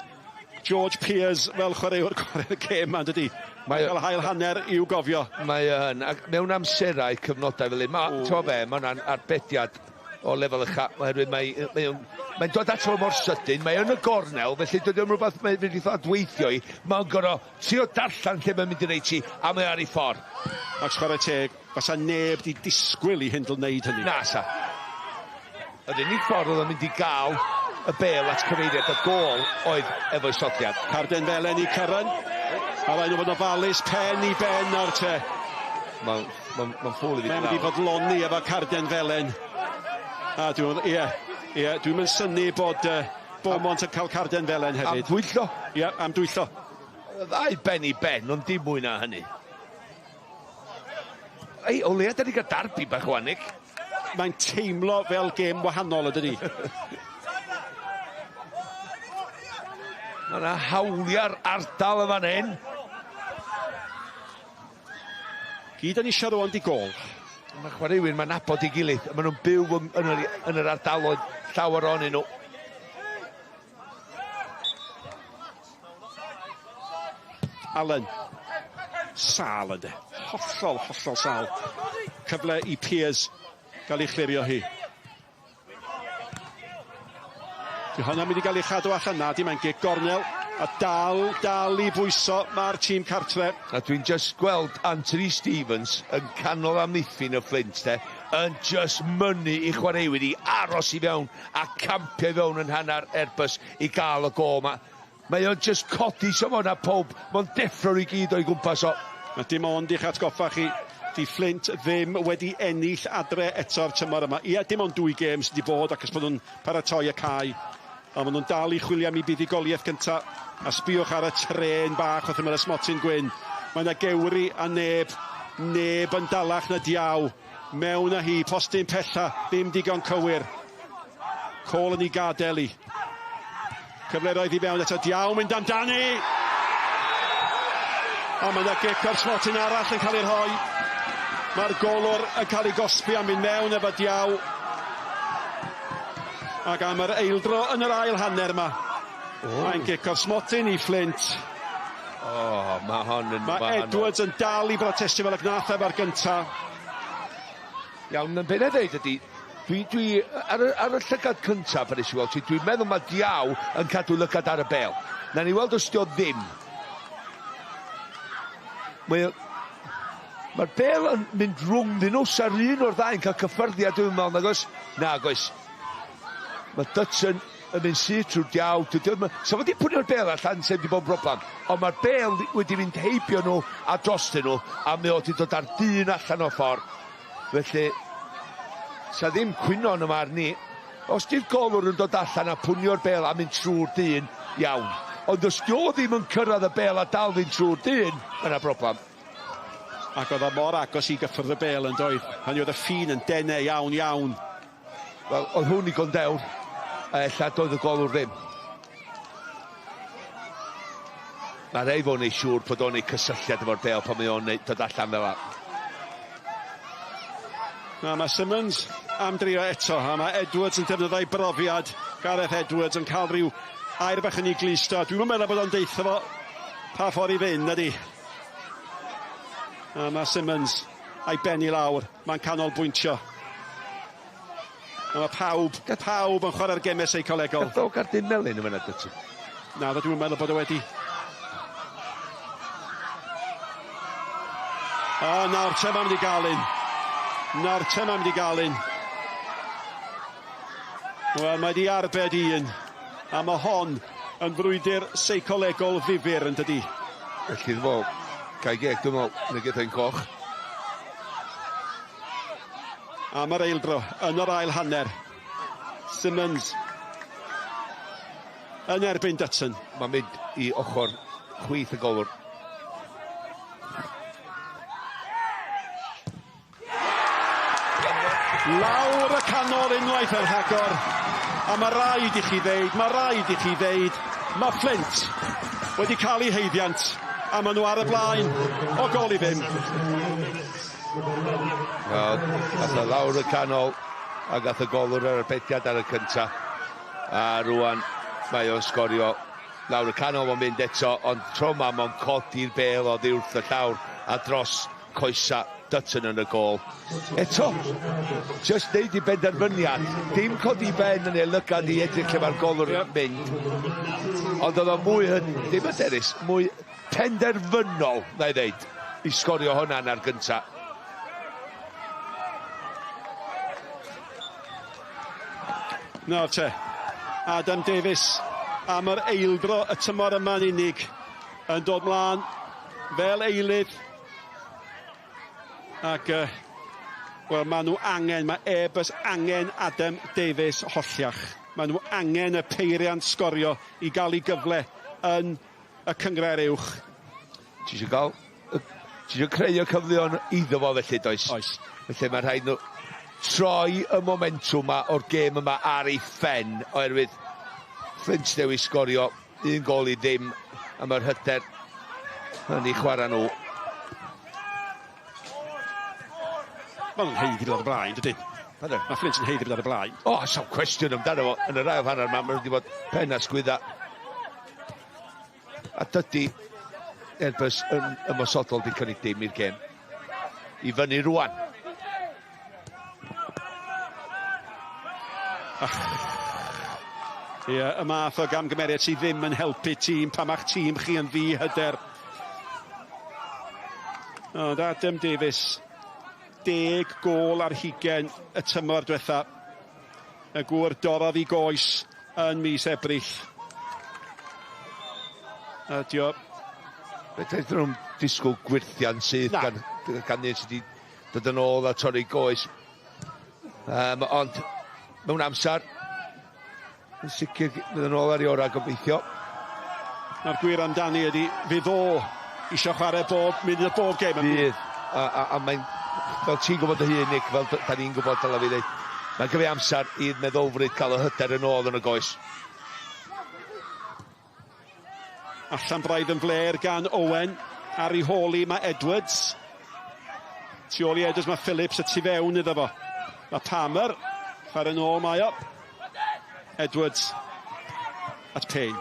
George Peers fel chwaraewr gorau'r gêm 'ma, dydy? Mae cael hail hanner i'w gofio. Mae yn, ac mewn amserau cyfnodau fel hyn, mae, ti'n be, mae hwnna'n arbediad o lefel ucha, oherwydd mae, mae, mae'n dod ato mor sydyn, mae yn y gornel, felly dydy o'n rhywbeth mae'n mynd i adweithio i, mae'n gorfod trio darllen lle mae'n mynd i reid ti, a mae ar ei ffordd. Ac chwarae teg, fasa neb di disgwyl i Hindle wneud hynny. Na, sa. Yr unig ffordd oedd o'n mynd i gael y bel at cyfeiriad y gôl oedd efo'i sodliad. Carden felen i Curran. A rhaid nhw fod yn ofalus pen i ben nawr te. Mae'n ma, ma ffwl i fi. Mae'n mynd i fodloni efo carden felen. A dwi'n ie, ie, dwi'n mynd synnu bod Beaumont yn cael carden felen hefyd. Am dwyllo. Ie, am dwyllo. Y ddau ben i ben, ond dim mwy na hynny. Ei, o leia, da ni gael darbi bach wan, Nick. Mae'n teimlo fel gêm wahanol, ydydi? Mae yna hawliau'r ardal yn fan hyn. Gyd yn eisiau rwan di gol. Mae chwaraewyr mae'n nabod ei gilydd. Maen nhw'n byw yn, yn, yr, yn yr ardaloedd llawer ohonyn nhw. Allen. Sal ydy. Hollol, hollol sal. Cyfle i Peers gael ei chlirio hi. Di hwnna'n mynd i gael ei chadw allan na, di mae'n gig gornel. A dal, dal i bwyso mae'r tîm cartre. A dwi'n just gweld Anthony Stevens yn canol amddiffyn y Fflint, de, yn just mynnu i chwaraewyr i aros i fewn a campio i fewn yn hanner Airbus i gael y gôl ma. Mae o'n just codi safona pob, mae'n deffro i gyd o'i gwmpas o. A dim ond i'ch atgoffa chi, di Flint ddim wedi ennill adre eto'r tymor yma. Ia, dim ond dwy gêm sydd wedi bod ac os bod nhw'n paratoi y cae. A maen nhw'n dal i chwilio am eu buddugoliaeth gynta. A sbïwch ar y trên bach wrth ymyl y smotyn gwyn. Mae yna gewri a neb, neb yn dalach na Diaw. Mewn â hi, postyn pella, ddim digon cywir. Cole yn ei gadael i. Cyfle roedd i fewn eto, Diaw mynd amdani! A mae yna gic o'r smotyn arall yn cael ei rhoi. Mae'r golwr yn cael ei gosbi am mynd mewn efo Diaw. Ac am yr eildro yn yr ail hanner yma. Oh. Mae'n gic o'r smotyn i Flint. Oh, mae hon yn... Mae Edwards yn dal i brotestio fel y gnath efo'r gynta. Iawn, yn be na ddeud ydy, dwi, dwi, ar, y, ar y llygad cyntaf pan nes i weld ti, dwi'n meddwl mae Diaw yn cadw lygad ar y bel. Na ni weld os dio ddim. Mae, mae'r bel yn mynd rhwng nhw, sa'r un o'r ddau yn cael cyffyrddiad, dwi'n meddwl, nag oes? Nag oes. Mae Dutton yn mynd syth trwy'r Diaw. Sa fo wedi pwnio'r bel allan, sef wedi bod yn broblem. Ond mae'r bel wedi mynd heibio nhw a drostyn nhw, a mae o wedi dod ar dyn allan o'r ffordd. Felly, sa ddim cwyno yn y marn i. Os di'r golwr yn dod allan a pwnio'r bel a mynd trwy'r dyn, iawn. Ond os di o ddim yn cyrraedd y bel a dal fynd trwy'r dyn, mae yna broblem. Ac oedd o mor agos i gyffwrdd y bel yn doedd. Hynny oedd y ffin yn denau iawn iawn. Wel, oedd hwn i gondewr, a ella doedd y golwr ddim. Mae rhaid fod yn ei siŵr bod o'n ei cysylltiad efo'r bel pan mae o'n dod allan fel 'a. Na, mae Simmons am drio eto, a mae Edwards yn defnyddio'i brofiad. Gareth Edwards yn cael rhyw air bach yn ei glust o. Dwi'm yn meddwl bod o'n deutha fo pa ffordd i fynd, nadi. A mae Simmons a'i ben i lawr, mae'n canolbwyntio. A mae pawb, pawb yn chwarae'r gemau seicolegol. Gath o gardyn melyn yn fan'na, Dutton? Na, dwi'n meddwl bod o wedi. O, nawr te mae'n mynd i gael un. Nawr te mae'n mynd i gael un. Wel, mae wedi arbed un. A mae hon yn frwydr seicolegol ddifyr, yn dydi? Felly, dwi'n meddwl, cael geg, dwi'n meddwl, neu gyda'n coch. Am yr eildro, yn yr ail hanner. Simmons yn erbyn Dutton. Mae'n mynd i ochr chwith y golwr. Lawr y canol unwaith yr rhagor. A mae rhaid i chi ddeud, mae rhaid i chi ddeud, mae Flint wedi cael ei haeddiant, a maen nhw ar y blaen o gol i ddim. Wel, gath o lawr y canol, a gath y golwr ar y bediad ar y cynta. A rwan mae o'n sgorio lawr y canol, mae'n mynd eto, ond tro ma mae'n codi'r bel oddi wrth y llawr a dros coesa Dutton yn y gôl. Eto, just neud i benderfyniad. Dim codi ben yn ei lygad i edrych lle mae'r golwr yn mynd. Ond oedd o mwy, ddim hyderus, mwy penderfynol, na i ddeud, i sgorio hwnna ar gynta. Nawr te, Adam Davies am yr eildro y tymor yma'n unig yn dod mlaen fel eilydd. Ac, wel, maen nhw angen, mae Airbus angen Adam Davies holliach. Maen nhw angen y peiriant sgorio i gael ei gyfle yn y cynghrair uwch. Ti isio gael, ti isio creu y cyfleon iddo fo felly, does? Oes. Felly mae rhaid nhw troi y momentwm yma o'r gêm yma ar ei phen, oherwydd Flint dewis sgorio 1 gôl i ddim, a mae'r hyder yn ei chwarae nhw. Maen nhw'n haeddu bod ar y blaen, dydyn? Pardon? Mae Flint yn haeddu bod ar y blaen. O, sawl cwestiwn amdano fo. Yn yr ail hanner yma, maen nhw wedi bod pen a sgwydda. A dydy Airbus yn ymosodol di cynnig dim i'r gêm. I fyny rwan. Ach. Ie, y math o gamgymeriad sydd ddim yn helpu tîm pan ma'ch tîm chi yn ddihyder. Ond Adam Davies, 10 gôl ar hugain y tymor diwetha. Y gŵr dorrodd i goes yn mis Ebrill. Ydi o. Beth ydyn nhw'n disgwyl gwirthiant sydd Na. gan un sydd wedi dod yn ôl a torri goes. Ond mewn amser, Yn sicr fydd yn ôl ar ei orau gobeithio. Na'r gwir amdani ydy, fydd o eisiau chwarae bob munud o bob gêm. Fydd, a, a, a mae'n, fel ti'n gwybod dy hun, Nick, fel da ni'n gwybod, dyla fi ddeud, mae'n gyfei amser i'r meddylfryd cael y hyder yn ôl yn y goes. Allan braidd yn fler gan Owen. Ar ei hôl i mae Edwards. Tu ôl i Edwards mae Phillips y tu fewn iddo fo. Mae Palmer. Chwarae nôl mae o. Edwards at Payne.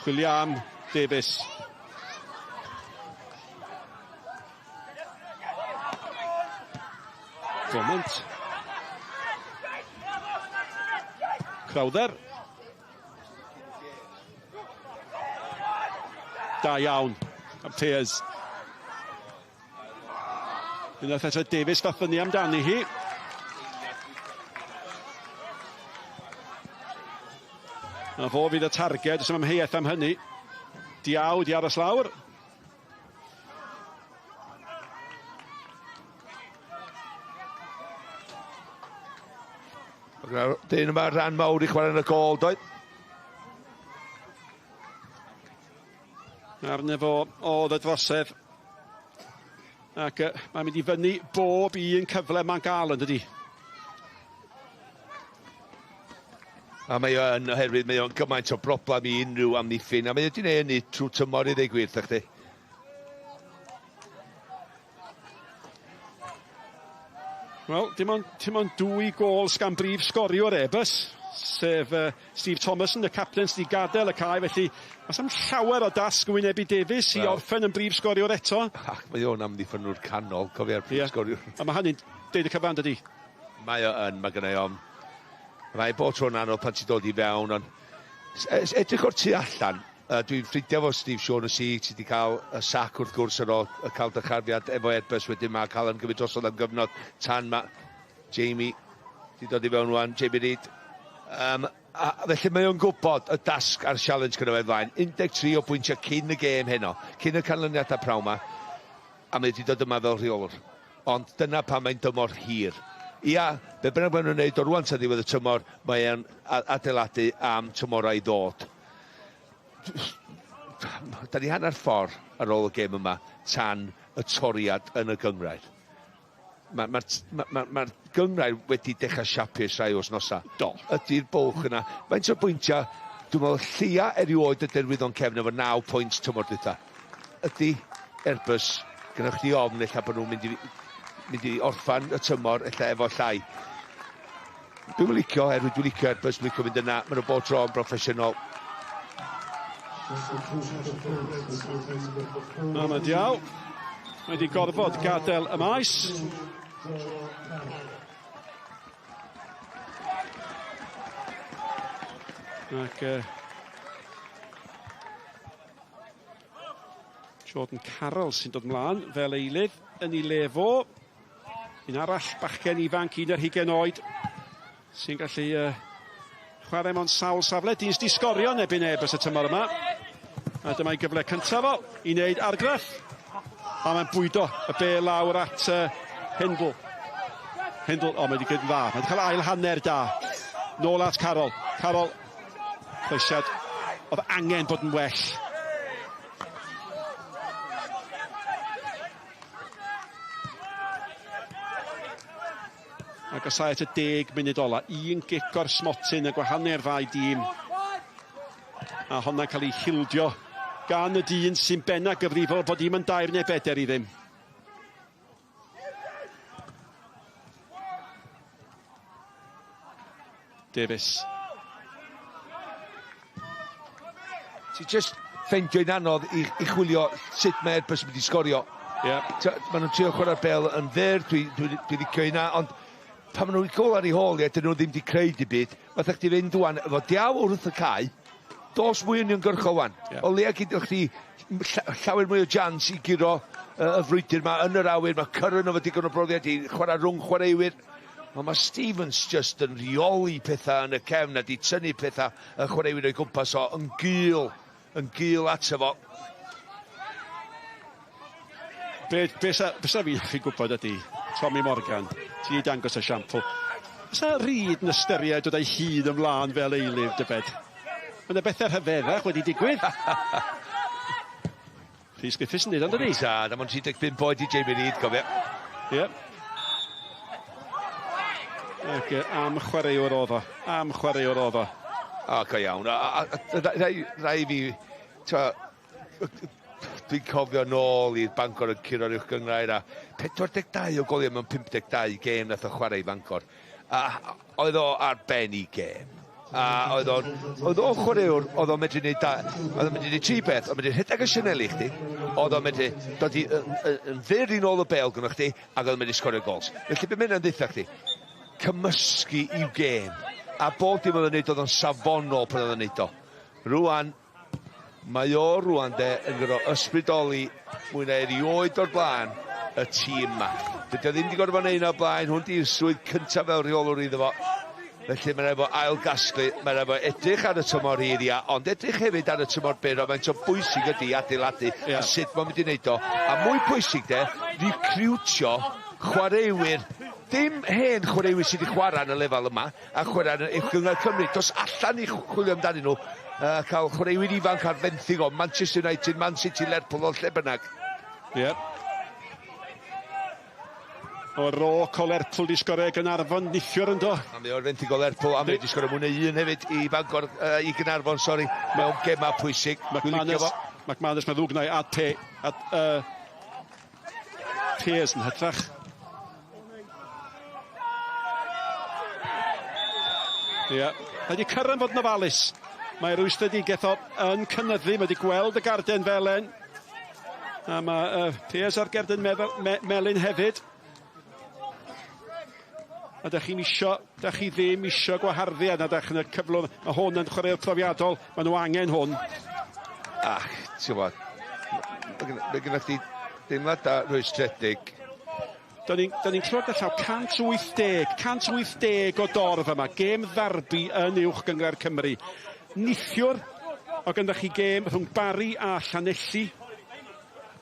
Chwilio am Davies. Beaumont. Crowther. Da iawn. Am Pears. Unwaith eto Davies fath fyny amdani hi. Na fo fydd y targed, os am amheuaeth am hynny. Diaw di aros lawr. Dyn yma rhan mawr i chwarae yn y gol, doedd? Arno fo oedd y drosedd. Ac uh, mae'n mynd i fyny bob un cyfle mae'n gael yn dydi. A mae o yn oherwydd mae o'n gymaint o broblem i unrhyw amddiffyn a mae o wedi gwneud hynny trwy tymor i ddeu gwir wrtha chdi. Wel, dim ond, dim ond dwy gol sgan brif sgoriwr Airbus, sef uh, Steve Thomason, y capten sydd wedi gadael y cae, felly os am llawer o dasg yn wynebu Davies i orffen yn brif sgoriwr eto. Ac mae o'n amddiffynwr canol, cofia'r prif yeah. sgoriwr. A mae hynny'n deud y cyfan, dydy? Mae o yn, mae gennau ofn. Mae bob tro'n anodd pan ti'n dod i fewn, ond edrych o'r tu allan, uh, dwi'n ffrindiau fo Steve Shaughnessy, ti wedi cael y sac wrth gwrs ar ôl y cael dyrchafiad efo Airbus wedyn mae cael yn gymryd drosodd am gyfnod tan mae Jamie wedi dod i fewn rwan, Jamie Reid. Um, a felly mae o'n gwybod y dasg a'r challenge gyda fe flaen. 13 o bwyntiau cyn y gêm heno, cyn y canlyniadau prawn ma, a mae wedi dod yma fel rheolwr. Ond dyna pam mae'n dymor hir. Ia, be bynnag maen nhw'n neud o rwan tan ddiwedd y tymor, mae e'n adeiladu am tymorau i ddod. Da ni hanner ffordd ar ôl y gêm yma tan y toriad yn y gynghrair. Mae'r ma, ma, ma, ma gynghrair wedi dechrau siapio ers rhai wythnosau. Do. Ydy'r bwlch yna. Faint o bwyntiau, dwi'n meddwl, lleia erioed y derwyddon cefn efo 9 pwynt tymor dwytha. Ydy Airbus, gynnwch chi ofn ella bod nhw'n mynd i, mynd i orffan y tymor ella efo llai. Dwi'n licio, oherwydd dwi'n licio Airbus, dwi'n licio fynd yna, maen nhw bob tro yn broffesiynol. Na, mae Diaw wedi gorfod gadael y maes. Ac uh, Jordan Carroll sy'n dod mlaen fel eilydd yn ei le fo. Un arall, bachgen ifanc, 21 oed, sy'n gallu uh, chwarae mewn sawl safle. Dyn sydd wedi sgorio yn ebyn Airbus y tymor yma. A dyma'i gyfle cyntaf fo i wneud argraff. A mae'n bwydo y bel lawr at uh, Hindle. Hindle, o, oh, mae wedi gwneud yn dda. Mae wedi cael ail hanner da. Nôl at Carroll. Carroll, croesiad. Oedd angen bod yn well. Agosau at y 10 munud ola. Un gic o'r smotyn y gwahanu'r ddau dîm. A honna'n cael ei hildio gan y dyn sy'n benna gyfrifol bod dim yn dair neu beder i ddim. Davies. Ti just ffeindio'n anodd i, i chwilio sut mae Airbus yn mynd i sgorio. Yeah. Maen nhw'n trio chwarae'r bel yn fyr, dwi'n dwi, dwi, dwi licio hynna, ond pan maen nhw'n gol ar ei hôl, ie, dyn nhw ddim wedi creu dim byd. Fatha chdi fynd wan, efo diaw wrth y cae, dos mwy uniongyrchol wan. Yeah. O leia gyda chdi llawer mwy o jans i guro y frwydr yma yn yr awyr. Mae Curran efo digon o brofiad i chwarae rhwng chwaraewyr. Ond mae Stevens just yn rheoli pethau yn y cefn a di tynnu pethau y chwaraewyr o'i gwmpas o yn gul, yn gul ato fo. Be, be, sa, be sa fi chi gwybod ydy, Tommy Morgan, ti wedi dangos y siampl. Fysa Reid yn ystyried dod â'i hun ymlaen fel eilydd, dybed? Mae yna bethau rhyfeddach wedi digwydd. Rhys Griffiths yn dweud, ond ydy? Tad, am ond 35 oed i Jamie Reid, cofio. Ie. Yep. Ac am chwaraewr oedd o. Am chwaraewr oedd o. O, go iawn. A, rai fi, dwi'n cofio nôl i'r Bangor yn curo'r uwch gynghrair a 42 o goliau mewn 52 gêm nath o chwarae i Fangor. A oedd o ar ben i gêm. A oedd o'n oedd o'n chwaraewr, oedd o'n medru neud da, oedd o'n medru neud tri beth, oedd o'n medru rhedeg y sianeli i chdi, oedd o'n medru dod i yn fyr i nôl y bêl gynno chdi, ac oedd o'n medru sgorio gols. Felly be mae hynna'n deutha chdi? Cymysgu i'w gêm. A bob dim oedd o'n neud oedd o'n safonol pan oedd o'n neud o. Rwan, Mae o rwan de yn gorfod ysbrydoli mwy na erioed o'r blaen y tîm 'ma. Dydy o ddim 'di gorfod neud 'na o'r blaen, hwn 'di'r swydd cyntaf fel rheolwr iddo fo. Felly mae'n rhaid fo ail gasglu, mae'n rhaid fo edrych ar y tymor hir ia, ond edrych hefyd ar y tymor byr o faint o bwysig ydy adeiladu yeah. a sut mae'n mynd i wneud o. A mwy pwysig de, recriwtio chwaraewyr, dim hen chwaraewyr sydd wedi chwarae yn y lefel yma, a chwarae yn Uwch Gynghrair Cymru. Dos allan i chwilio amdanyn nhw, uh, cael chwaraewyr ifanc ar fenthyg o Manchester United, Man City, Lerpwl, o lle bynnag. Ie. Yep. O Roc o Lerpwl di sgorio Gaernarfon nithiwr yndo? A mae o'r fenthyg o Lerpwl a mae wedi sgorio mwy na un hefyd i Bangor, uh, i Gaernarfon, sori, mewn gemau pwysig. McManus, McManus, mae ddwgnau at pe, at, uh, Pears yn hytrach. Ie. Yeah. Rhaid i Curran fod yn ofalus. Mae rwystredigaeth o yn cynyddu. Mae wedi gweld y garden felen. A mae Pears ar gerdyn me melyn hefyd. A da chi'n isio, da chi ddim isio gwaharddiad, na da chi'n y cyflwr, mae hwn yn chwaraewr profiadol, maen nhw angen hwn. Ach, ti'n gwybod, mae gennych chi deimladau rhwystredig. Da ni'n ni clywed y llaw 180, 180 o dorf yma, gêm ddarbi yn uwch gynghrair Cymru. Nithiwr, o gyda chi gêm rhwng Barry a Llanelli.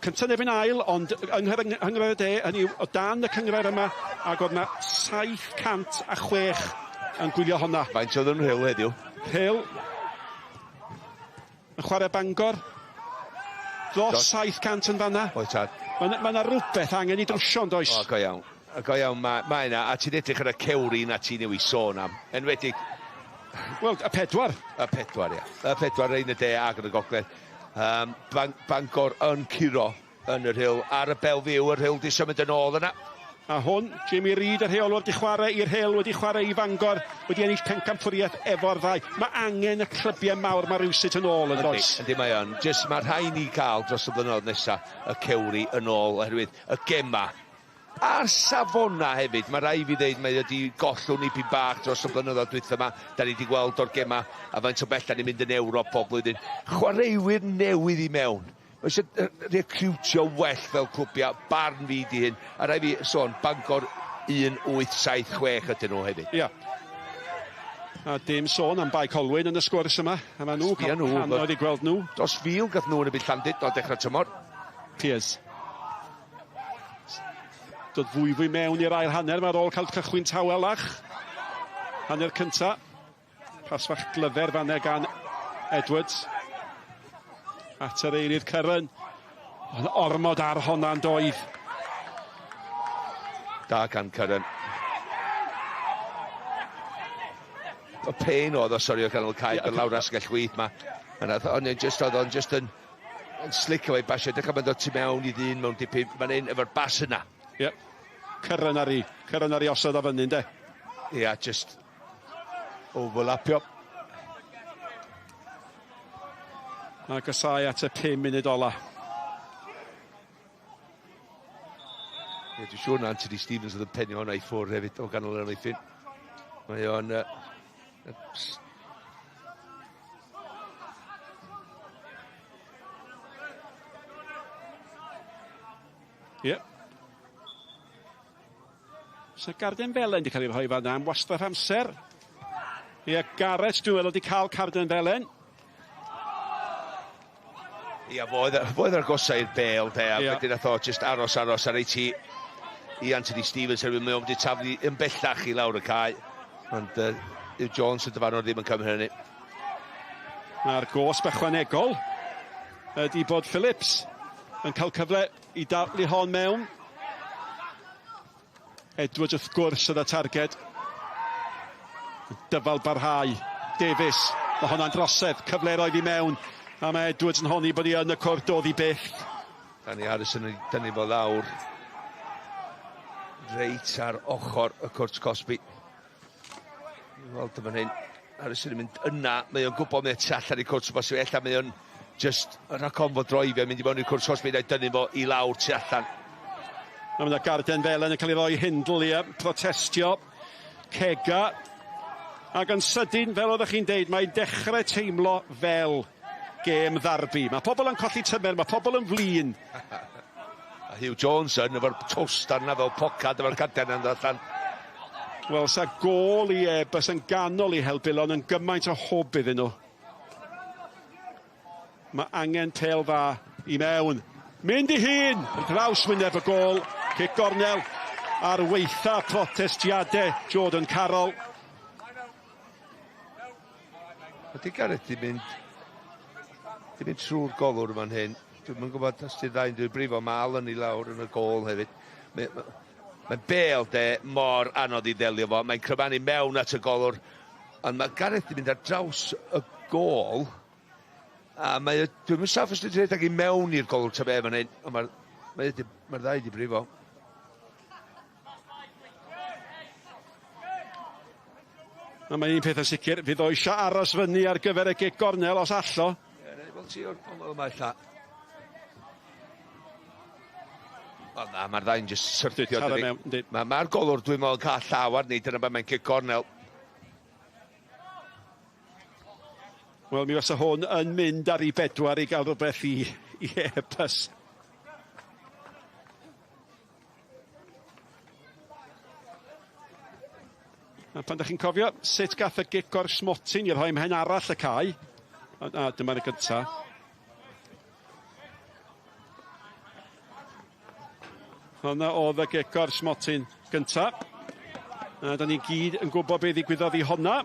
Cyntaf neb yn ail, ond yng Nghynghrair y De, hynny yw, o dan y cynghrair yma, ac oedd 'na 706 yn gwylio honna. Faint oedd yn Rhyl heddiw? Rhyl yn chwarae Bangor. Dros 700 yn fanna. Oedd tad. Mae 'na rhywbeth angen i drwsio, yn does? O, go iawn. Go iawn, mae, mae yna, a ti'n edrych ar y cewri na ti newydd sôn am. Enwedig... Wel, y pedwar. Y pedwar, ia. Y pedwar, ein y de ac yn y gogledd. Um, Bang Bangor yn curo yn y Rhyl ar y bel fyw, y Rhyl di symud yn ôl yna. A hwn, Jamie Reid, y rheolwr, di chwarae i'r Rhyl, wedi chwarae i Fangor, wedi ennill pencampwriaeth efo'r ddau. Mae angen y clybiau mawr mae rhywsut yn ôl yn does? Yndi, mae o'n. Jyst mae rhai ni cael dros y blynyddoedd nesaf y cewri yn ôl oherwydd y gema A'r safona hefyd, mae rhaid fi ddeud, mae wedi gollwng nipyn bach dros y blynyddoedd dwytha yma. Da ni wedi gweld o'r gema a faint o bell da ni'n mynd yn Ewrop pob blwyddyn. Chwaraewyr newydd i mewn. Mae eisiau recriwtio well fel clwbiau, barn fi di hyn. A rhaid fi sôn, Bangor 1876 ydyn nhw hefyd. Ia. A dim sôn am Bae Colwyn yn y sgwrs yma. A maen nhw cael anodd i gweld nhw. Dros fil gath nhw yn y byd Llandudno dechrau tymor. Piers. Dod fwy fwy mewn i'r ail hanner, mae ar ôl cael cychwyn tawelach. Hanner cynta. Pas fach glyfer fanna gan Edwards. At yr eilydd Curran. Ond ormod ar honna'n doedd. Da gan Curran. Y pain oedd o, sori, o ganol cae, yeah, lawr asgell chwith ma. Ond just oedd o'n just yn Yn slic efo'i basio, dechrau mae'n dod tu mewn i ddyn mewn dipyn, fan hyn efo'r bas yna. Ie. Yep. Curran ar ei, Curran ar ei osod o fyny, ynddo? Ie, yeah, just overlapio. Agosau at y 5 munud ola. Ie, dwi'n siŵr na Anthony Stevens oedd yn penio hwnna i ffwrdd hefyd o ganol yr amddiffyn. Mae o'n... Uh, Ie. So Garden Felen wedi cael ei rhoi fan'na am wastraff amser. Ie, Gareth, dwi'n meddwl, wedi cael carden felen. Ia, fo oedd, fo oedd agosa i'r bel, de, a yeah. wedyn nath o just aros, aros ar ei ti i Anthony Stevens, herwydd mae o'n wedi taflu yn bellach i lawr y cae. Ond yw Jones y dyfarnwr ddim yn cymryd hynny. Mae'r gosb ychwanegol ydy bod Phillips yn cael cyfle i daflu hon mewn. Edwards wrth gwrs oedd y targed. Dyfal barhau. Davies, mae hwnna'n drosedd, cyfle roedd i mewn. A mae Edwards yn honni bod hi yn y cwrt, doedd hi byth. Danny Harrison yn dynnu fo lawr reit ar ochr y cwrt cosbi. Weld yn fan hyn, Harrison yn mynd yna, mae o'n gwybod mae o tu allan i'r cwrt cosbi, ella mae o'n just rhac ofn fod droifio, mynd i mewn i'r cwrt cosbi, na'i dynnu fo i lawr tu allan. Mae yna garden felen yn cael ei roi Hindle i protestio. Cega. Ac yn sydyn, fel oeddech chi'n deud, mae'n dechrau teimlo fel gêm ddarbi. Mae pobl yn colli tymer, mae pobl yn flin. A Hugh Jones yn efo'r toaster yna fel pocad efo'r carden yn dod allan. Wel, sa gôl i Airbus yn ganol i Helbulon yn gymaint o hwb iddyn nhw. Mae angen pêl dda i mewn. Mynd i hun! Ar draws wyneb y gôl. Cic gornel ar weitha protestiadau Jordan Carroll. Ydy Gareth di mynd, di mynd trwy'r golwr fan hyn. Dwi'm yn gwybod os di'r ddau'n dweud brifo. Mae Alan i lawr yn y gôl hefyd. Mae'n ma, ma bêl de mor anodd i ddelio fo. Mae'n cryfanu mewn at y golwr. Ond mae Gareth di mynd ar draws y gôl. A mae, dwi'm yn saff os di rhedeg i mewn i'r golwr ta be fan hyn. Ond mae'r mae ma ddau di brifo. A mae un peth yn sicr, fydd o eisiau aros fyny ar gyfer y gic gornel os allo. Ie, neu fel ti o'r ongl yma ella. O na, mae'r ddau'n just syrthio. Taro mewn, yndi. Mae'r ma golwr dwi'n meddwl yn cael llaw arni, dyna pan mae'n cic gornel. Wel, mi fysa hwn yn mynd ar ei bedwar i gael rhywbeth i, i Airbus. A pan ydych chi'n cofio sut gath y gic o'r smotyn i rhoi mhen arall y cae. A, a dyma'r gynta. Hwna oedd y gic o'r smotyn gynta. A da ni gyd yn gwybod beth ddigwyddodd i honna.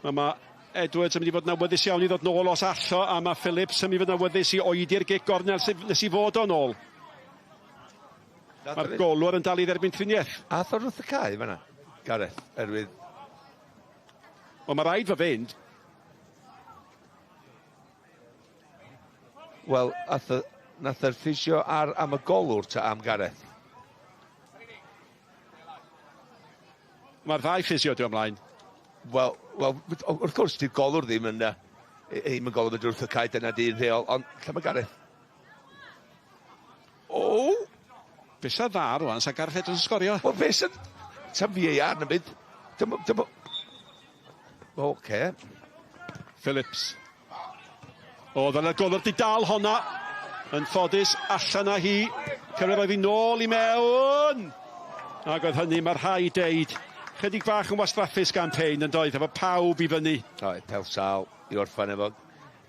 A mae Edwards yn mynd i fod yn awyddus iawn i ddod nôl os allo, a mae Phillips yn mynd i fod yn awyddus i oedi'r gic gornel nes i fod o'n ôl. Mae'r golwr yn dal i dderbyn triniaeth. Ath o'r wrth y cae fan'na, Gareth, erwydd. Wel, mae rhaid fo fynd. Wel, ath y, nath yr ffisio ar am y golwr ta am Gareth? Mae'r ddau ffisio di ymlaen. Wel, wel, wrth gwrs, di'r golwr ddim yn, ddim yn golwr mynd wrth y cae, dyna di'n rheol, ond lle mae Gareth? O! Be sa dda rwan, sa Gareth Edwards yn sgorio? Wel, be sa... Sa VAR na byd. Dyma... Dyma... Oce. Phillips. O, dyna'r golwr di dal honna. Yn ffodus, allan â hi. Cyfle roedd hi nôl i mewn. Ac oedd hynny, mae rhaid deud, chydig bach yn wastraffus gan Payne yn doedd, efo pawb i fyny. Oedd, pel sal i orffan efo.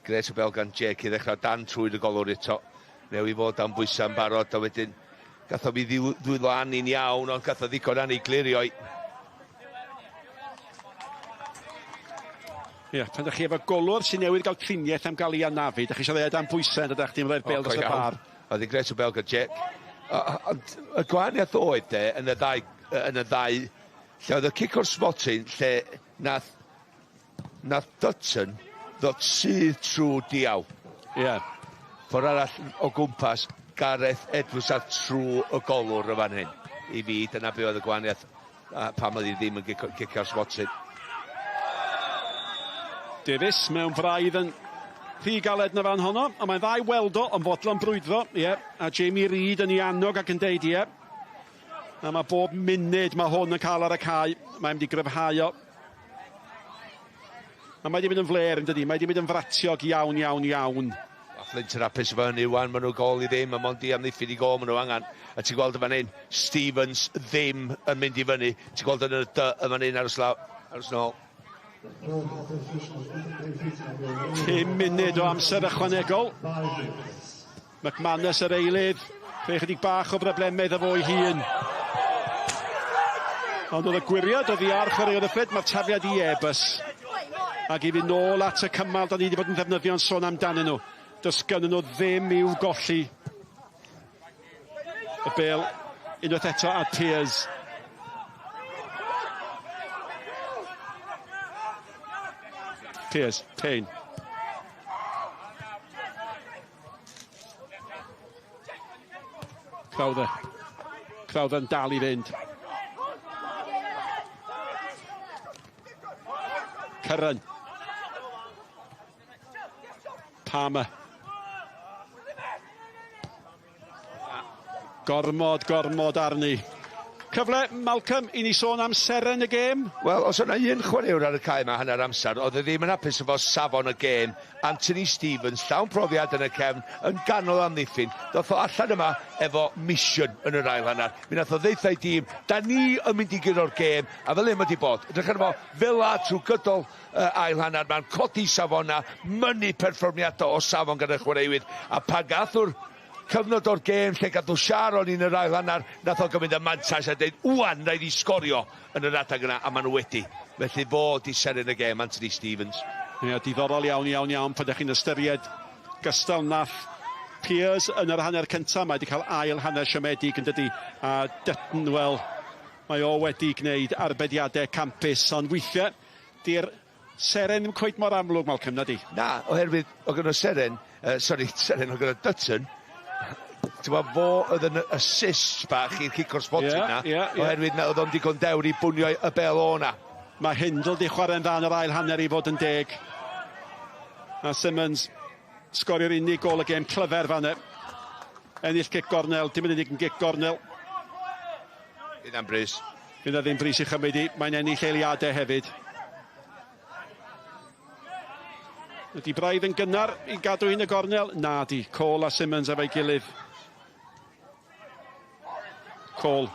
Gret o bel gan Jake i ddechrau dan trwy'r y golwr eto. New i fod dan bwysau yn barod, a wedyn gath o fi ddwylo Anni'n iawn, ond gath o ddigon Anni glirio i. Ie, pan ydych chi efo golwr sy'n newydd gael triniaeth am gael ei anafu, ydych chi eisiau dweud am bwysau, yn ydych chi'n rhoi'r bêl dros y bar. Oedd hi'n gret o bel gan Jake. Ond y gwahaniaeth oedd de, yn y ddau, yn y ddau, lle oedd y cic o'r smotyn, lle nath, nath Dutton ddod sydd trwy diaw. Ie. Yeah. Ffordd arall o gwmpas, Gareth Edwards ar trwy y golwr y fan hyn. I fi, dyna be oedd y gwahaniaeth pam oedd hi ddim yn gicio'r smotyn. Davies mewn braidd yn rhy galed na fan honno, ond mae'n dda i weld o, yn fodlon brwydro, ie, yeah. A Jamie Reid yn ei annog ac yn deud, ie. Yeah. A mae bob munud mae hwn yn cael ar y cae, mae'n mynd i gryfhau o. A mae wedi mynd yn fler, yn dydi? Mae wedi mynd yn fratiog iawn, iawn, iawn. A Flint yn hapus efo hynny wan, maen nhw gol i ddim, a mond i amddiffyn i gol maen nhw angen. A ti'n gweld y fan hyn, Stevens ddim yn mynd i fyny. Ti'n gweld yn y dy y fan hyn aros, law, aros nôl. 5 munud o amser ychwanegol. McManus yr eilydd. Creu chydig bach o broblemau iddo fo'i hun. Ond oedd y gwyriad oddi ar chwaraewr y Fflint, mae'r tafliad i Airbus. Ac i fynd nôl at y cymal da ni wedi bod yn ddefnyddio'n sôn amdanyn nhw. Does gynnyn nhw ddim i'w golli. Y bêl unwaith eto at Pears. Pears, Payne. Crowther. Crowther yn dal i fynd. Curran. Palmer. Gormod, gormod arni. Cyfle, Malcolm, i ni sôn am seren y gêm. Wel, os yna un chwaraewr ar y cae yma hanner amser, oedd e ddim yn hapus efo safon y gêm. Anthony Stevens, llawn profiad yn y cefn, yn ganol amddiffyn. Doth o allan yma efo mission yn yr ail hanner. Mi nath o ddeutha i dîm, da ni yn mynd i guro'r gêm, a fel un wedi bod. Edrych arno fo, fel a trwy gydol ail hanner, mae'n codi safona, mynnu perfformiadau o safon gan y chwaraewyr, a pa gath o'r cyfnod o'r gêm lle gath o Sharon yn yr ail hanner, nath o gymryd y mantais a dweud, wwan, rhaid i sgorio yn yr adeg yna, a maen nhw wedi. Felly fo di seren y gêm, Anthony Stevens. Ie, diddorol iawn, iawn, iawn, pan ydych chi'n ystyried gystal nath Pears yn yr hanner cyntaf, mae wedi cael ail hanner siomedig yn dydi, a Dutton, wel, mae o wedi gwneud arbediadau campus, ond weithiau, di'r seren ddim cweit mor amlwg, Malcolm, na di? Na, oherwydd, o gyda seren, seren o gyda Dutton, ti'n gwbod, fo oedd yn assist bach i'r cic o'r spotyn na, oherwydd na oedd o'n digon dewr i bwnio y bel o na. Mae Hindle di chwarae'n dda yn yr ail hanner i fod yn deg. A Simmons sgorio'r unig gôl y gêm clyfer fan 'na. Ennill gic gornel, dim yn unig yn gic gornel. Fydd am brys. Fydd na ddim brys i chymryd i, mae'n ennill eiliadau hefyd. Ydy braidd yn gynnar i gadw hi'n y gornel? Na di. Cole a Simmons efo'i gilydd. Cole.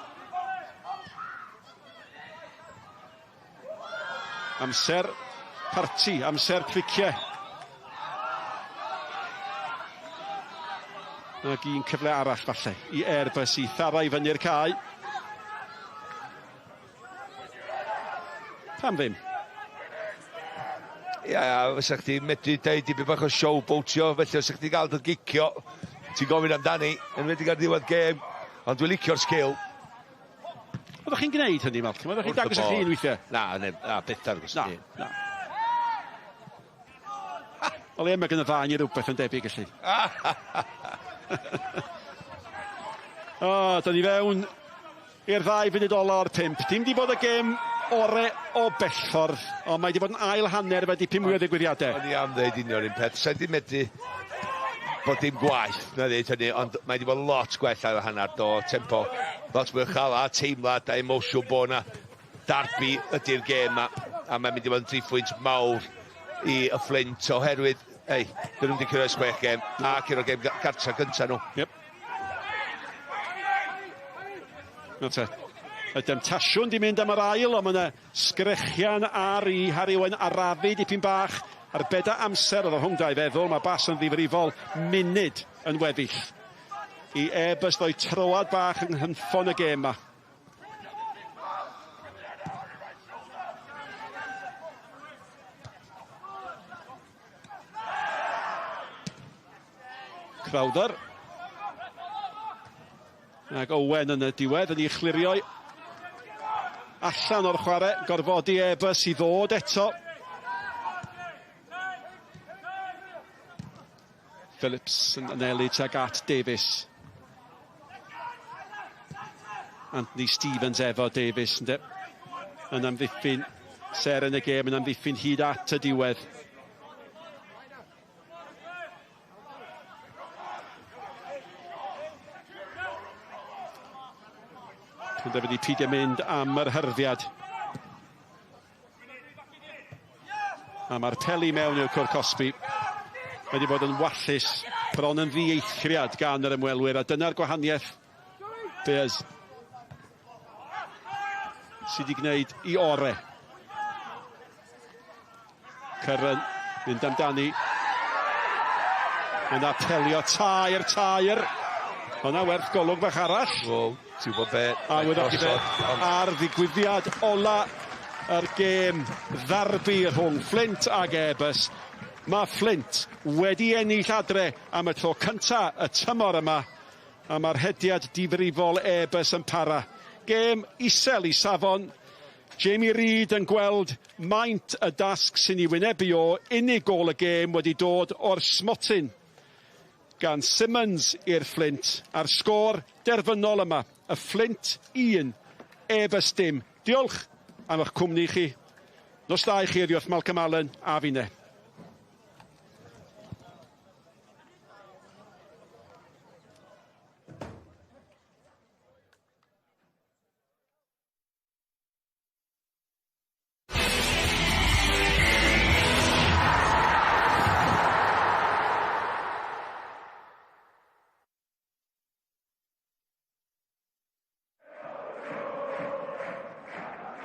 Amser parti, amser cliciau. Ac un cyfle arall falle i Airbus i thara i fyny'r cae. Pam ddim? Ia, fysa chdi medru deud dipyn bach o showboatio, felly os chdi gael dy gicio, ti'n gofyn amdani, yn wedi ar ddiwedd gêm, ond dwi'n licio'r sgil. Oeddech chi'n gwneud hynny, Malcolm? Oeddech chi'n dangos eich hun weithiau? Na, na, byth dangos Na, na. Wel ie, mae gen y ddau ni rhywbeth yn debyg, felly. O, da ni fewn i'r 2 funud ola o'r 5. Dim di bod y gêm ore o bellffordd, ond mae di bod yn ail hanner efo dipyn mwy o ddigwyddiadau. O'n i am ddeud union un peth. Sa'i di medru bod dim gwaith na ddeud hynny, ond mae di bod lot gwell ail hanner, do, tempo lot mwy uchel a teimlad a emosiwn bod na darbi ydy'r gêm ma, a mae'n mynd i fod yn 3 phwynt mawr i y Fflint oherwydd, ei, dyn nhw'n wedi cyrraedd 6 gêm a cyrraedd gêm gartra gynta nhw. Yep. Nawr te, y demtasiwn di mynd am yr ail, ond mae yna sgrechian ar i Harry Owen arafu dipyn bach ar beda amser oedd o rhwng dau feddwl. Mae bas yn ddifrifol munud yn weddill i Airbus ddoi troad bach yng nghynffon y gêm ma. Crowther. Ac Owen yn y diwedd yn ei chlirio allan o'r chwarae, gorfodi Airbus i ddod eto. Phillips yn anelu tuag at Davies. Anthony Stevens efo Davies ynde? Yn amddiffyn seren y gêm, yn amddiffyn hyd at y diwedd. Penderfynu peidio mynd am yr hyrddiad. A mae'r peli mewn i'r cwr cosbi. Mae wedi bod yn wallus, bron yn ddieithriad gan yr ymwelwyr, a dyna'r gwahaniaeth Bears sydd wedi gwneud i ore. Curran mynd amdani. Mae'n apelio tair. Hwnna werth golwg bach arall. Wow. Ti'n gwybod be? A wyddoch chi be, ar ddigwyddiad ola yr gêm ddarbi rhwng Flint ag Airbus, mae Flint wedi ennill adre am y tro cynta y tymor yma, a mae'r hediad difrifol Airbus yn para. Gêm isel i safon, Jamie Reid yn gweld maint y dasg sy'n ei wynebu o, unig gôl y gêm wedi dod o'r smotyn gan Simmons i'r Flint, a'r sgôr derfynol yma, y Flint 1, Airbus dim. Diolch am eich cwmni chi. Nos da i chi oddi wrth Malcolm Allen a finne.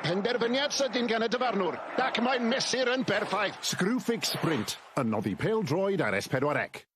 Penderfyniad sydyn gan y dyfarnwr, ac mae'n mesur yn berffaith. Screwfix Sprint, yn noddi pêl-droed ar S4C.